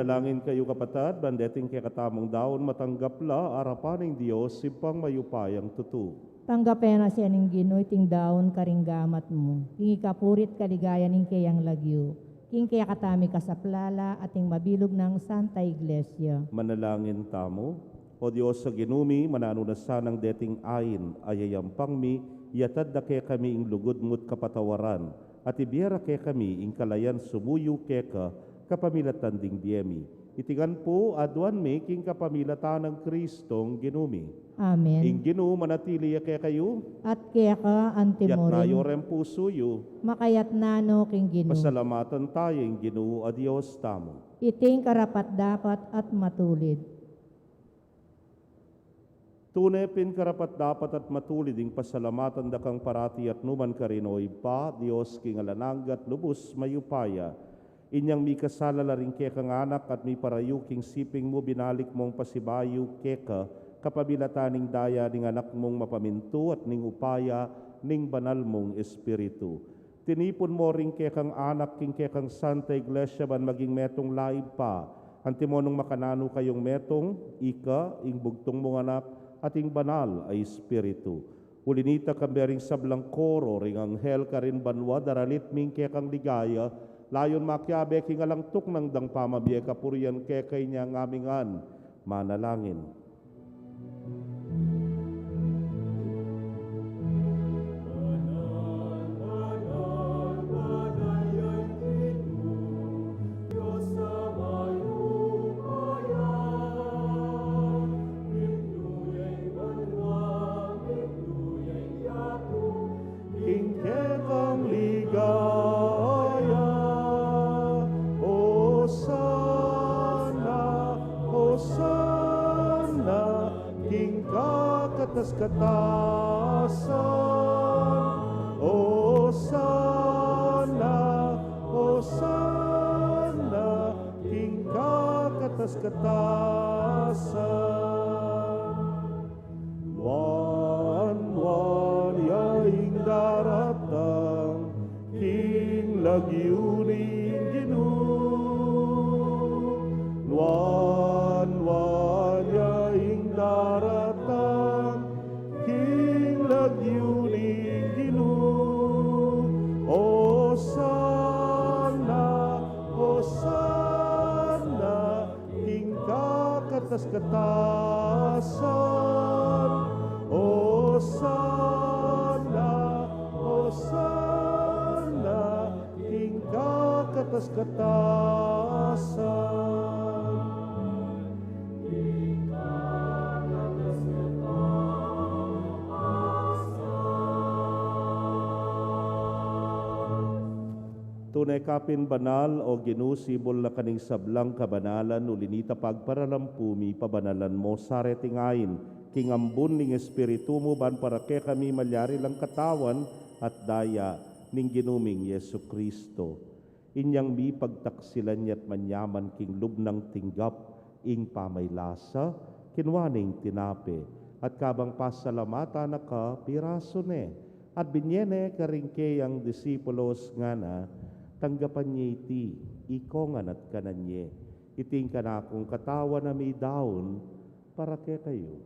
Langin kayu, kapatad, ban deting kekatamung daun matanggap la arapan ning Dios, Ibpang mayupayang tutu. Tanggapan na sa ning Ginu iting daun karing gamat mu, king ikapuri at kaligayan ning keyang lagyu, king kekatamung kasaplalan at ning mabilug nang Santa Iglesia. Manalangin tamu. O Dios a Ginu mi, mananu na sanang deting ain a yayampang mi, yatad da kekami ing lugud mu't kapatawaran, at ibie ra kekami ing kalayan sumuyu keka kapamilatan ding bie mi. Iti ngan pu aduan mi king kapamilatan nang Kristong Ginu mi. Amen. Ing Ginu manatili ya kekayu. At keka antimurin. Yatna yu ring pusu yu. Makayatna no king Ginu. Pasalamatan taya ing Ginu a Dios tamu. Iting karapat-dapat at matulid. Tune pin karapat-dapat at matulid ing pasalamatan da kang parati at nukarin man, o Ibpa, Dios king alang angga at lubus mayupaya. Inyang mikasala la ring kekang anak at miparayu king siping mu, binalik mung pasibayu keka kapamilatan ning daya ning anak mung mapamintu at ning upaya ning banal mung Espiritu. Tinipun mo ring kekang anak king kekang Santa Iglesia ban maging metung la, Ibpa, antimo nung makananu kayung metung, ika, ing bugtung mung anak, at ing banal a Espiritu. Uli nita, kambe ring sablang koro ring anghel karin banua, daralit mi ing kekang ligaya, layun makiabe king alang tuknang dang pamabie kapurian keka. Inya ngan mi manalangin. King kekang ligaya, Osana, Osana, king kakatas-katasan, Osana, Osana, king kakatas-katasan. Nuan, nuan ya ing daratang king lagyu ning Ginu. Nuan, nuan ya ing daratang king lagyu ning Ginu. Osana, Osana, king kakatas-katasan. Osana, Osana, king kakatas-katasan. Tune ka pin banal, o Ginu, sibul na ka ning sablang kabanalan, uli nita pagparalampu mi pabanalan mo sa reting ain king ambun ning Espiritu mu, ban para kekami malyari lang katawan at daya ning Ginu ming Jesucristo. Inyang mipagtaksilan ya't manyaman king lub nang tinggap ing pamaylasa, kinua ne ing tinape, at kabang pasalamatan na ka, pirasu ne, at binye ne karing keyang disipulos, ngana: Tanggapan ye iti, ikongan at kanan ye. Iti ing kanakung katawan a midaun para kekayu.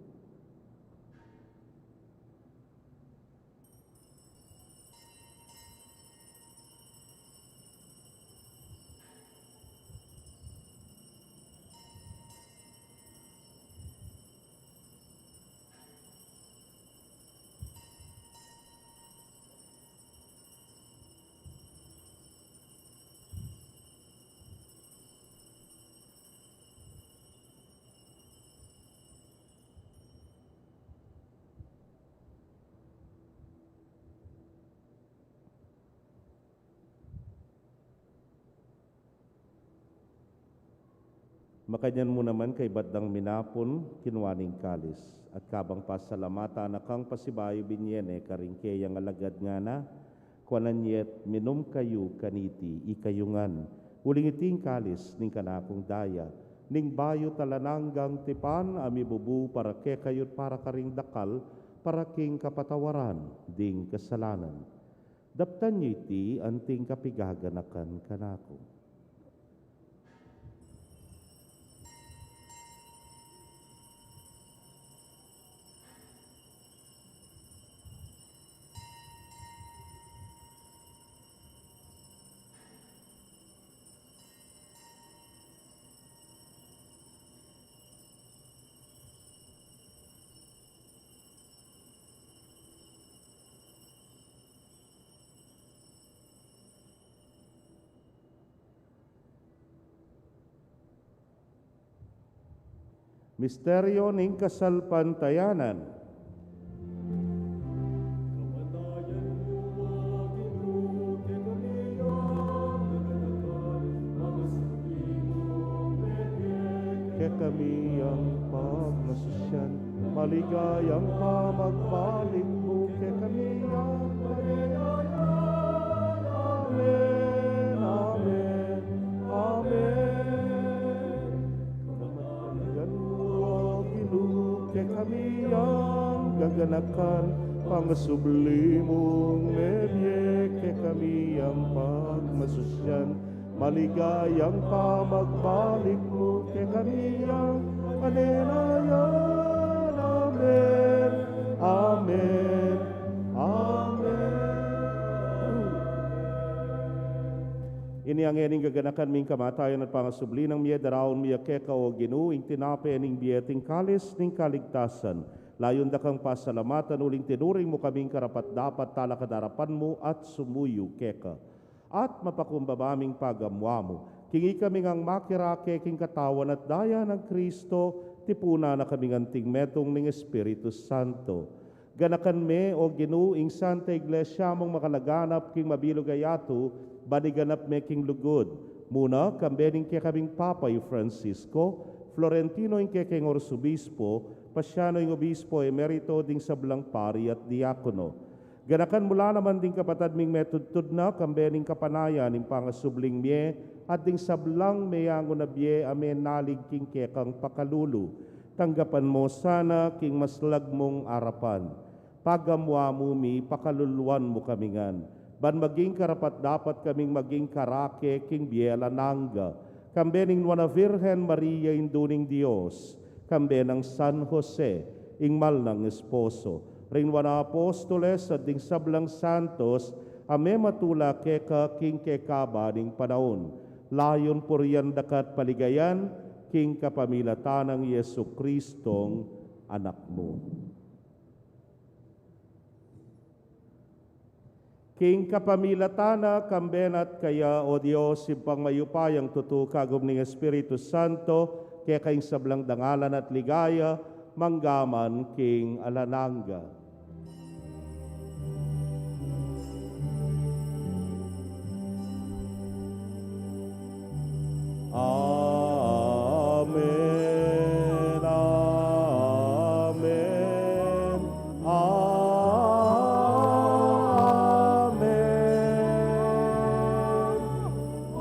Makanyan mu naman, kaybat dang minapun, kinua ne ing kalis, at kabang pasalamatan na kang pasibayu, binye ne karing keyang alagad, ngana: Kuanan ye't minum kayu kaniti, ikayu ngan, uling iti ing kalis ning kanakung daya, ning bayu at alang anggang tipan, a mibubu para kekayu't para karing dakal, para king kapatawaran ding kasalanan. Daptan yu iti anting kapigaganakan kanaku. Misteryo ning kasalpantayanan. Kekami yang pagmasusyan, maligayang pamagbalik mu kekami yang maligaya. Amen, amen, amen. Kamatayan mu, O Ginu, kekami yang gaganakan, pangasubli mung mebie kekami yang pagmasusyan, maligayang pamagbalik mu kekami yang manenaya. Amen, amen, amen. Ini a ngening gaganakan mi ing kamatayan at pangasubli nang mie, daraun mi keka, O Ginu, ing tinape ning bie at ing kalis ning kaligtasan. Layun da kang pasalamatan uling tinuring mu kaming karapat-dapat talakad arapan mu at sumuyu keka. At mapakumbaba ming pagamuan mu, king ikami ngang makirake king katawan at daya nang Kristo, tipunan na kaming anting metung ning Espiritu Santo. Ganakan me, O Ginu, ing Santa Iglesia mung makalaganap king mabilug a yatu, ban iganap me king lugud. Muna, kambe ning kekaming Papa i Francisco, Florentino ing kekeng Arsobispo, Pasiano ing Obispo Emerito, ding sablang pari at diakono. Ganakan mu la naman ding kapatad ming metudtud na, kambe ning kapanayan ning pangasubling mie, at ding sablang meyangu na bie a menalig king kekang pakalulu. Tanggapan mu sana king maslag mung arapan. Pagamuan mu mi, pakaluluan mu kami ngan, ban maging karapat-dapat kaming maging karake king bie alang angga, kambe ning Nuan a Virgen Maria, Indu ning Dios, kambe nang San Jose, ing mal nang esposo, ring nuan a apostoles, at ding sablang santos a mematula keka king kekaba ning panaun. Layun purian da ka at paligayan, king kapamilatan nang Jesucristong Anak mu. King kapamilatan na, kambe na at kaya, O Dios, Ibpang mayupayang tutu, kagum ning Espiritu Santo, keka ing sablang dangalan at ligaya, manggaman king alang angga. Amen, amen, amen,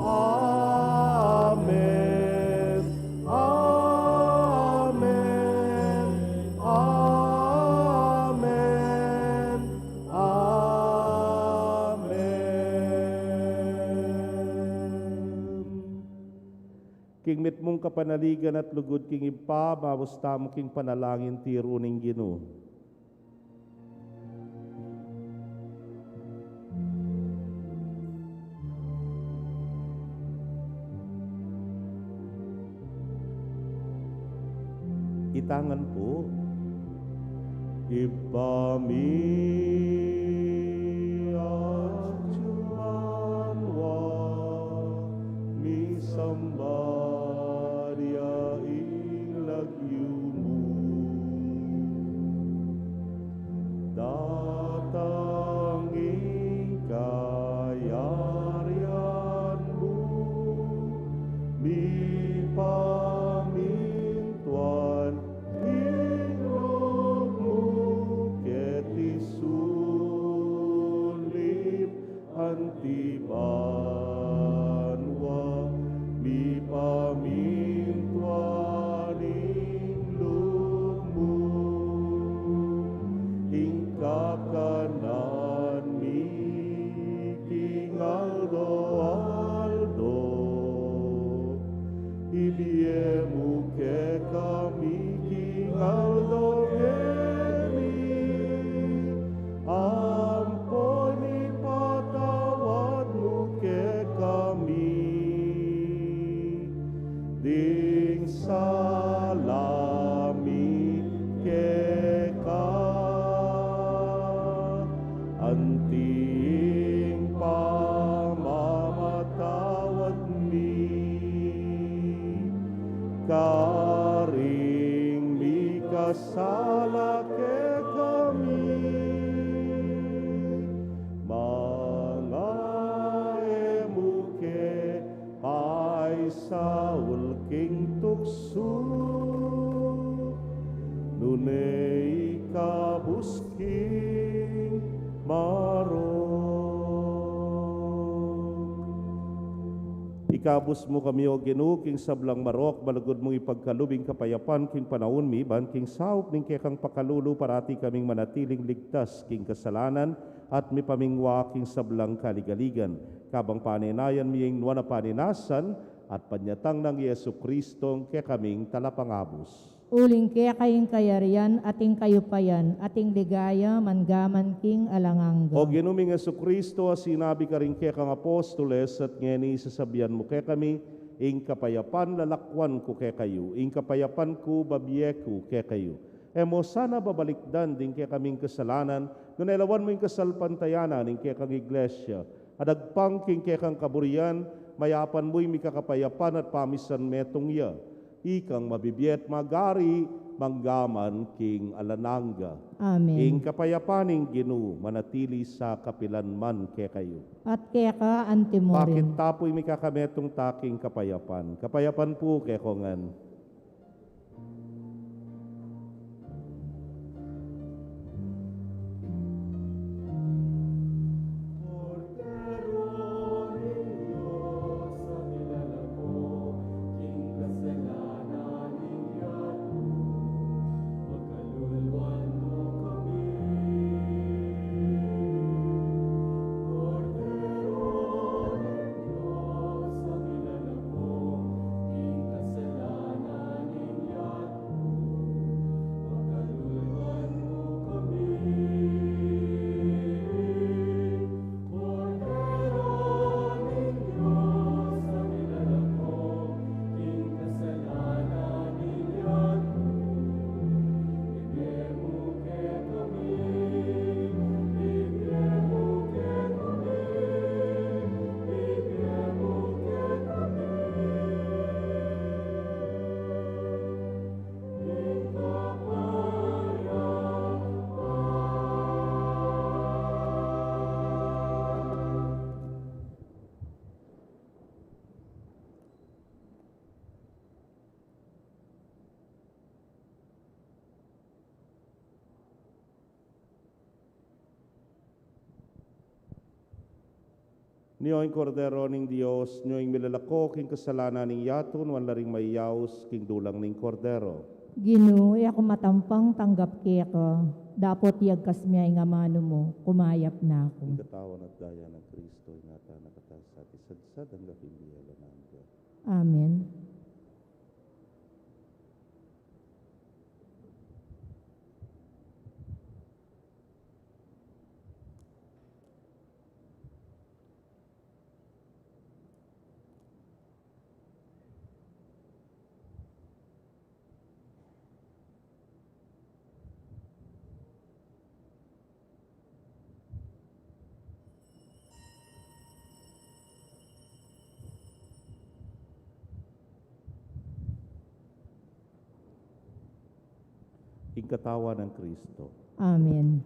amen, amen, amen. Amen. King mitmung kapanaligan at lugud king Ibpa, mabusta mu king panalangin tiru ning Ginu. Itangan pu. Ibpa mi, atsu ka banua, misamban ya ing lagyu mu. Datang ing kayarian mu, mipamintuan ing lub mu keti sulip Sala kekami, manga e mu ke paisaul king tuksu, nune ikabus king marok. Ikabus mu kami, O Ginu, king sablang marok, malugud mung ipagkalub ing kapayapan king panaun mi, ban king saup ning kekang pakalulu parati kaming manatiling ligtas king kasalanan at mipamingwa king sablang kaligaligan. Kabang panenayan mi ing nuan a panenasan at panyatang nang Jesu Kristong kekaming Talapangabus. Uling keka ing kayarian, at ing kayupayan, at ing ligaya, mangga man king alang angga. O Ginu ming Jesu Kristo, a sinabi karing kekang apostoles, at ngeni sasabian mu kekami, ing kapayapan lalakwan ku kekayu, ing kapayapan ku babie ku kekayu. E mu sana babalikdan ding kekaming kasalanan, nune lawan mu ing kasalpantayanan ning kekang iglesia, a dagpang king kekang kaburian, mayapan mu ing mikakapayapan at pamisan metung ya. Ikang mabibie at magari, mangga man king alang angga. Amen. Ing kapayapan ning Ginu manatili sa kapilan man kekayu. At keka antimurin. Pakit ta pu ing mikakametung ta king kapayapan. Kapayapan pu kekongan. Nyo ing Kordero ning Dios, nyo ing milalako king kasalanan ning yatu, nuan la ring mayaus king dulang ning Kordero. Ginu, e ku matampang tanggap keka, dapot iyagkas mu ing amanu mu, kumayap na ku. Ing katawan at daya nang Kristo, ingatan na kata sa ati sadsad angga king bie alang angga. Amen. Ing katawan nang Kristo. Amen.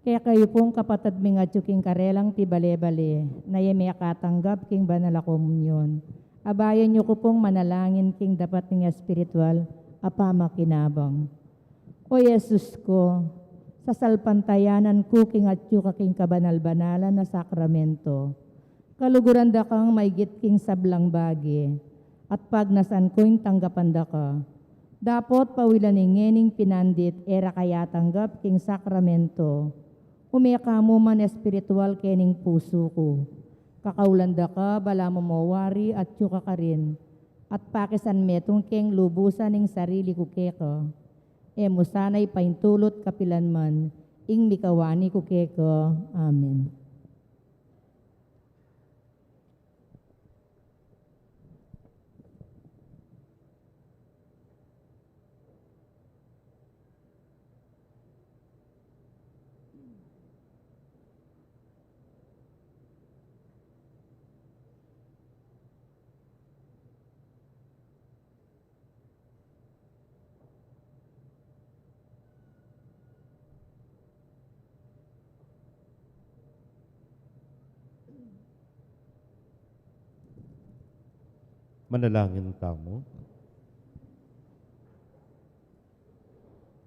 Kekayu pung kapatad ming atyu king karelang pibale-bale, na e mekatanggap king banal a komunyon, abayan yu ku pung manalangin king dapat ning espiritual a pamakinabang. O Jesus ku, sasalpantayanan ku king atyu ka king kabanal-banalan a sakramento. Kaluguran da kang maigit king sablang bage, at pagnasan ku ing tanggapan da ka. Dapot pawilan ing ngening pinandit e ra ka atanggap king sakramento, ume ka mu man espiritual kening pusu ku. Kakaulan da ka, balamu mo wari atyu ka karin, at pakisan metung keng lubusan ing sarili ku keka. E mu sana ipaintulut kapilan man ing mikawani ku keka. Amen. Manalangin tamu.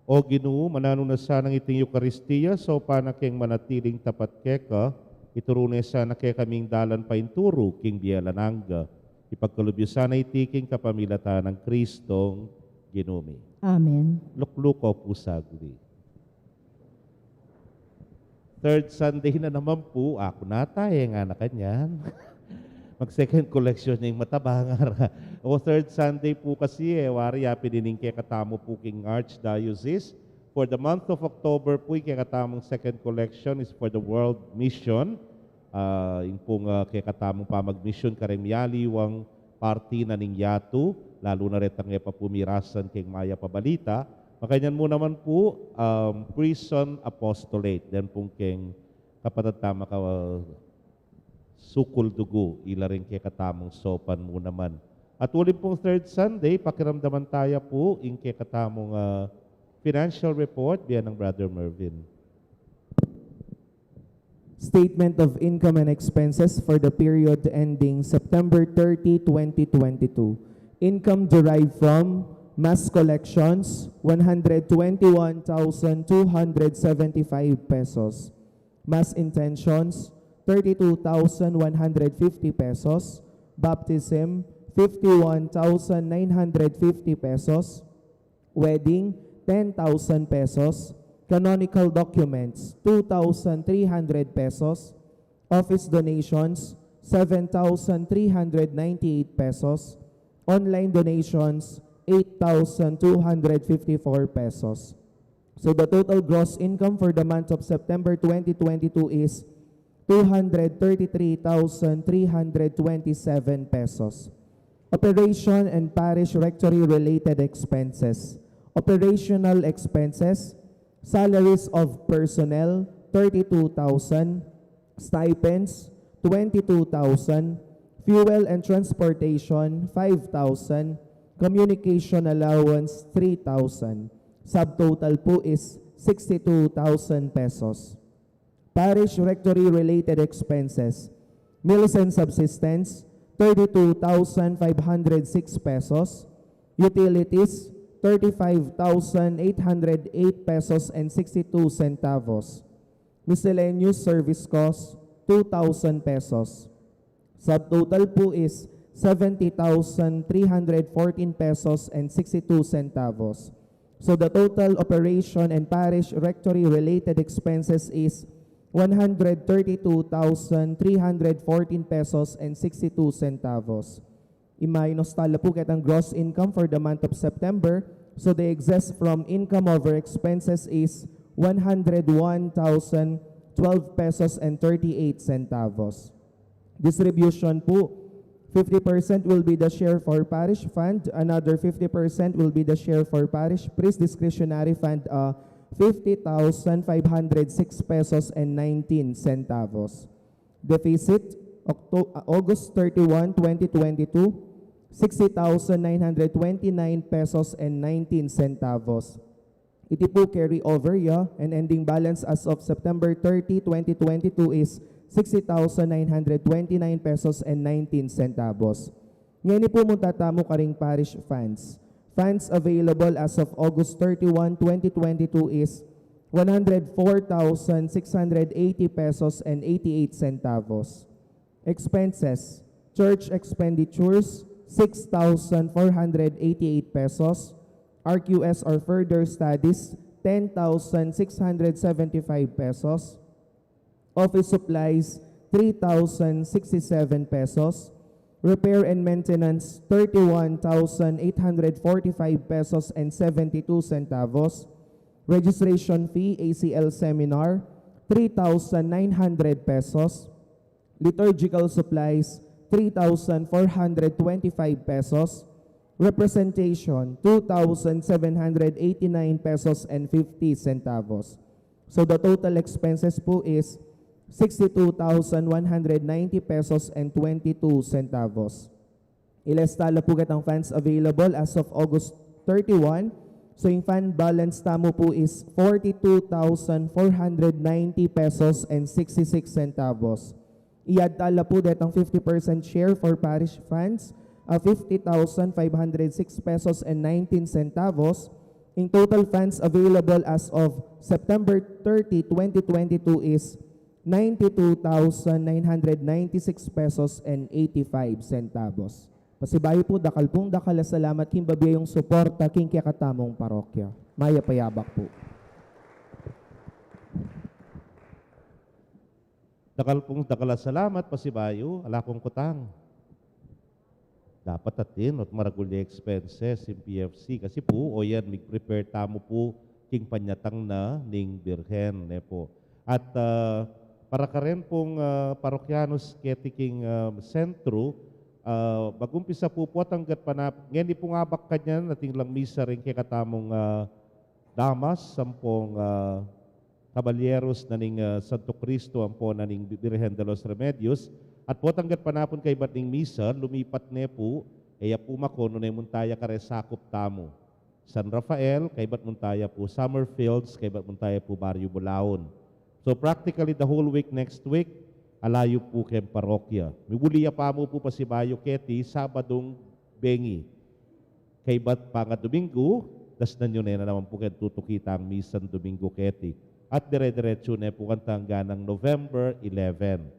O Ginu, mananu na sanang iting Eukaristia, saupan na keng manatiling tapat keka, ituru ne sana kekaming dalan painturu king bie alang angga. Ipagkalub yu sana iti king kapamilatan nang Kristong Ginu mi. Amen. Lukluk ko pu saglit. Third Sunday na naman po. Ako na, tay, nga na kanyan. Mag-second collection na yung matabang ara. O, third Sunday po kasi, eh, wari, ya, pinining kekatamu po king Archdiocese. For the month of October po, yung kekatamung second collection is for the World Mission. Ah, yung pong, ah, kekatamung pamagmisyon kareng miyaliwang parti na ning yatu, lalu na retang e pa pumirasan keng Mayap a Balita. Makanyan mu naman pu, um, prison apostolate. Then pung keng kapatad tama ka, uh, sukul dugu, ila ring kekatamung saupan mu naman. At uling pung third Sunday, pakiramdaman taya pu ing kekatamung, uh, financial report, bie nang Brother Mervin. Statement of income and expenses for the period ending September thirty, twenty twenty-two. Income derived from mass collections, one hundred twenty-one thousand two hundred seventy-five pesos. Mass intentions, thirty-two thousand one hundred fifty pesos. Baptism, fifty-one thousand nine hundred fifty pesos. Wedding, ten thousand pesos. Canonical documents, two thousand three hundred pesos. Office donations, seven thousand three hundred ninety-eight pesos. Online donations, eight thousand two hundred fifty-four pesos. So the total gross income for the month of September twenty twenty-two is two hundred thirty-three thousand three hundred twenty-seven pesos. Operation and parish rectory related expenses. Operational expenses, salaries of personnel, thirty-two thousand, stipends, twenty-two thousand, fuel and transportation, five thousand, communication allowance, three thousand. Subtotal po is sixty-two thousand pesos. Parish rectory related expenses, meals and subsistence, thirty-two thousand five hundred six pesos. Utilities, thirty-five thousand eight hundred eight pesos and sixty-two centavos. Miscellaneous service costs, two thousand pesos. Subtotal po is seventy thousand three hundred fourteen pesos and sixty-two centavos. So the total operation and parish rectory related expenses is one hundred thirty-two thousand three hundred fourteen pesos and sixty-two centavos. I-minus ta la po ketang gross income for the month of September. So the excess from income over expenses is one hundred one thousand twelve pesos and thirty-eight centavos. Distribution po, fifty percent will be the share for parish fund, another fifty percent will be the share for parish priest discretionary fund, uh, fifty thousand five hundred six pesos and nineteen centavos. Deficit, Octo-, uh, August thirty-one, twenty twenty-two, sixty thousand nine hundred twenty-nine pesos and nineteen centavos. Iti pu carry over ya, and ending balance as of September thirty, twenty twenty-two is sixty thousand nine hundred twenty-nine pesos and nineteen centavos. Ngeni pu munta tamu karing parish funds. Funds available as of August thirty-one, twenty twenty-two is one hundred four thousand six hundred eighty pesos and eighty-eight centavos. Expenses, church expenditures, six thousand four hundred eighty-eight pesos. R Q S or further studies, ten thousand six hundred seventy-five pesos. Office supplies, three thousand sixty-seven pesos. Repair and maintenance, thirty-one thousand eight hundred forty-five pesos and seventy-two centavos. Registration fee, A C L seminar, three thousand nine hundred pesos. Liturgical supplies, three thousand four hundred twenty-five pesos. Representation, two thousand seven hundred eighty-nine pesos and fifty centavos. So the total expenses po is sixty-two thousand one hundred ninety pesos and twenty-two centavos. Ilista la po ketang funds available as of August thirty-one. So, ing fund balance tamu po is forty-two thousand four hundred ninety pesos and sixty-six centavos. I-add ta la po detang fifty percent share for parish funds, a fifty thousand five hundred six pesos and nineteen centavos. Ing total funds available as of September thirty, twenty twenty-two is ninety-two thousand nine hundred ninety-six pesos and eighty-five centavos. Pasibayu po, dakal pong dakal a salamat king babie yung suporta king kekatamung parokya. Mayap a yabak po. Dakal pong dakal a salamat, pasibayu, ala kong kutang. Dapat atin, ot maragul ya expenses ing P F C. Kasi po, o yan, mig-prepare tamu po king panyatang na ning Birhen, ne po. At, ah, para karen pong, ah, parokyanos keti king, ah, sentru, ah, mag-umpisa po po at anggat panap-, ngeni pong abak kanyan, atin lang misa ring kekatamung, ah, damas, ampong, ah, kabalyeros na ning, ah, Santo Cristo, ampo na ning Bi-, Birhen de los Remedios, at potang gatpanapun kaybat ning misa, lumipat ne pu, e ya pu makonu ne munta ya kare sakup tamu. San Rafael, kaybat munta ya pu Summerfields, kaybat munta ya pu Barrio Bulaon. So practically the whole week next week, ala yu pu keng parokya. Mibuli ya pa mu pu pasibayu keti Sabadung bengi. Kaybat pangadominggu, dasnan yu ne na naman pu keng tutuki tang misang Dominggu keti. At dire-diretsu ne pu kanta anggang November eleven.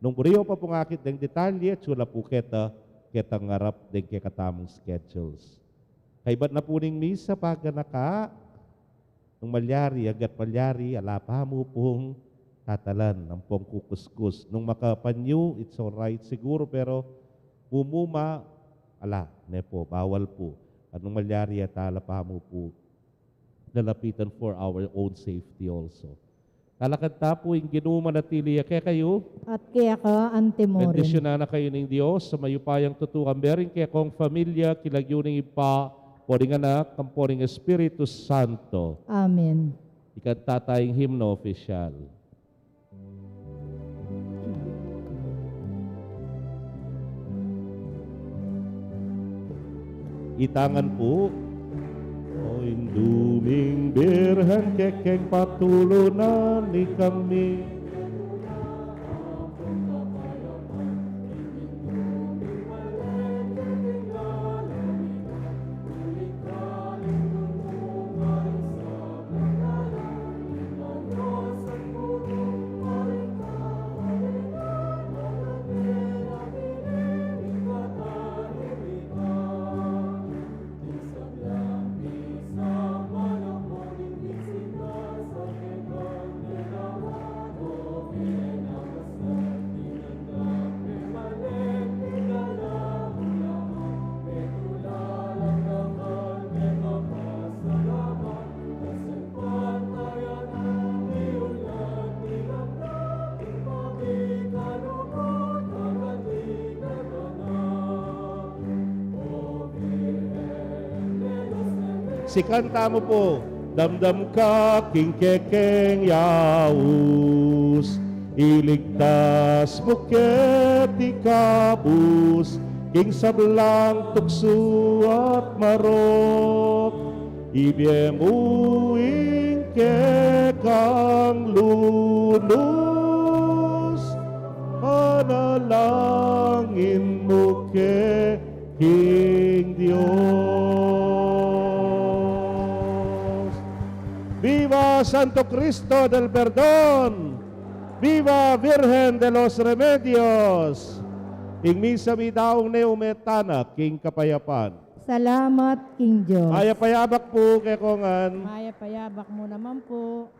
Nung buri yu pa pung akit deng detalye, atsu la pu keta, ketang arap deng kekatamung schedules. Kaybat na pu ning misa, paganaka, nung malyari, agat malyari, ala pa mu pung tatalan, ampong kukuskus. Nung makapanyu, it's all right siguru, pero mumuma, ala, ne pu, bawal pu. At nung malyari, at ala pa mu pu lalapitan for our own safety also. Talakad ta pu, ing Ginu manatili ya kekayu. At keka anti mu rin. Bendisyunan na kayu ning Dios, a mayupayang tutu, kambe ring kekong familia, king lagyu ning Ibpa, ampo ning Anak, ampo ning Espiritu Santo. Amen. Ikanta taya ing himno opisyal. Itangan pu. O Indu ming Birhen, kekeng patulunan na kami. Sikan tamu pu. Damdam ka king kekeng yaus, iligtas mu keti kabus king sablang tuksu at marok. Ibie mu ing kekang lunus, panalangin mu ke king Dios. Viva Santo Cristo del Perdon! Viva Virgen de los Remedios! Ing misa mi daung ne ume tana king kapayapan. Salamat king Dios. Mayap a yabak pu kekongan. Mayap a yabak mu naman pu.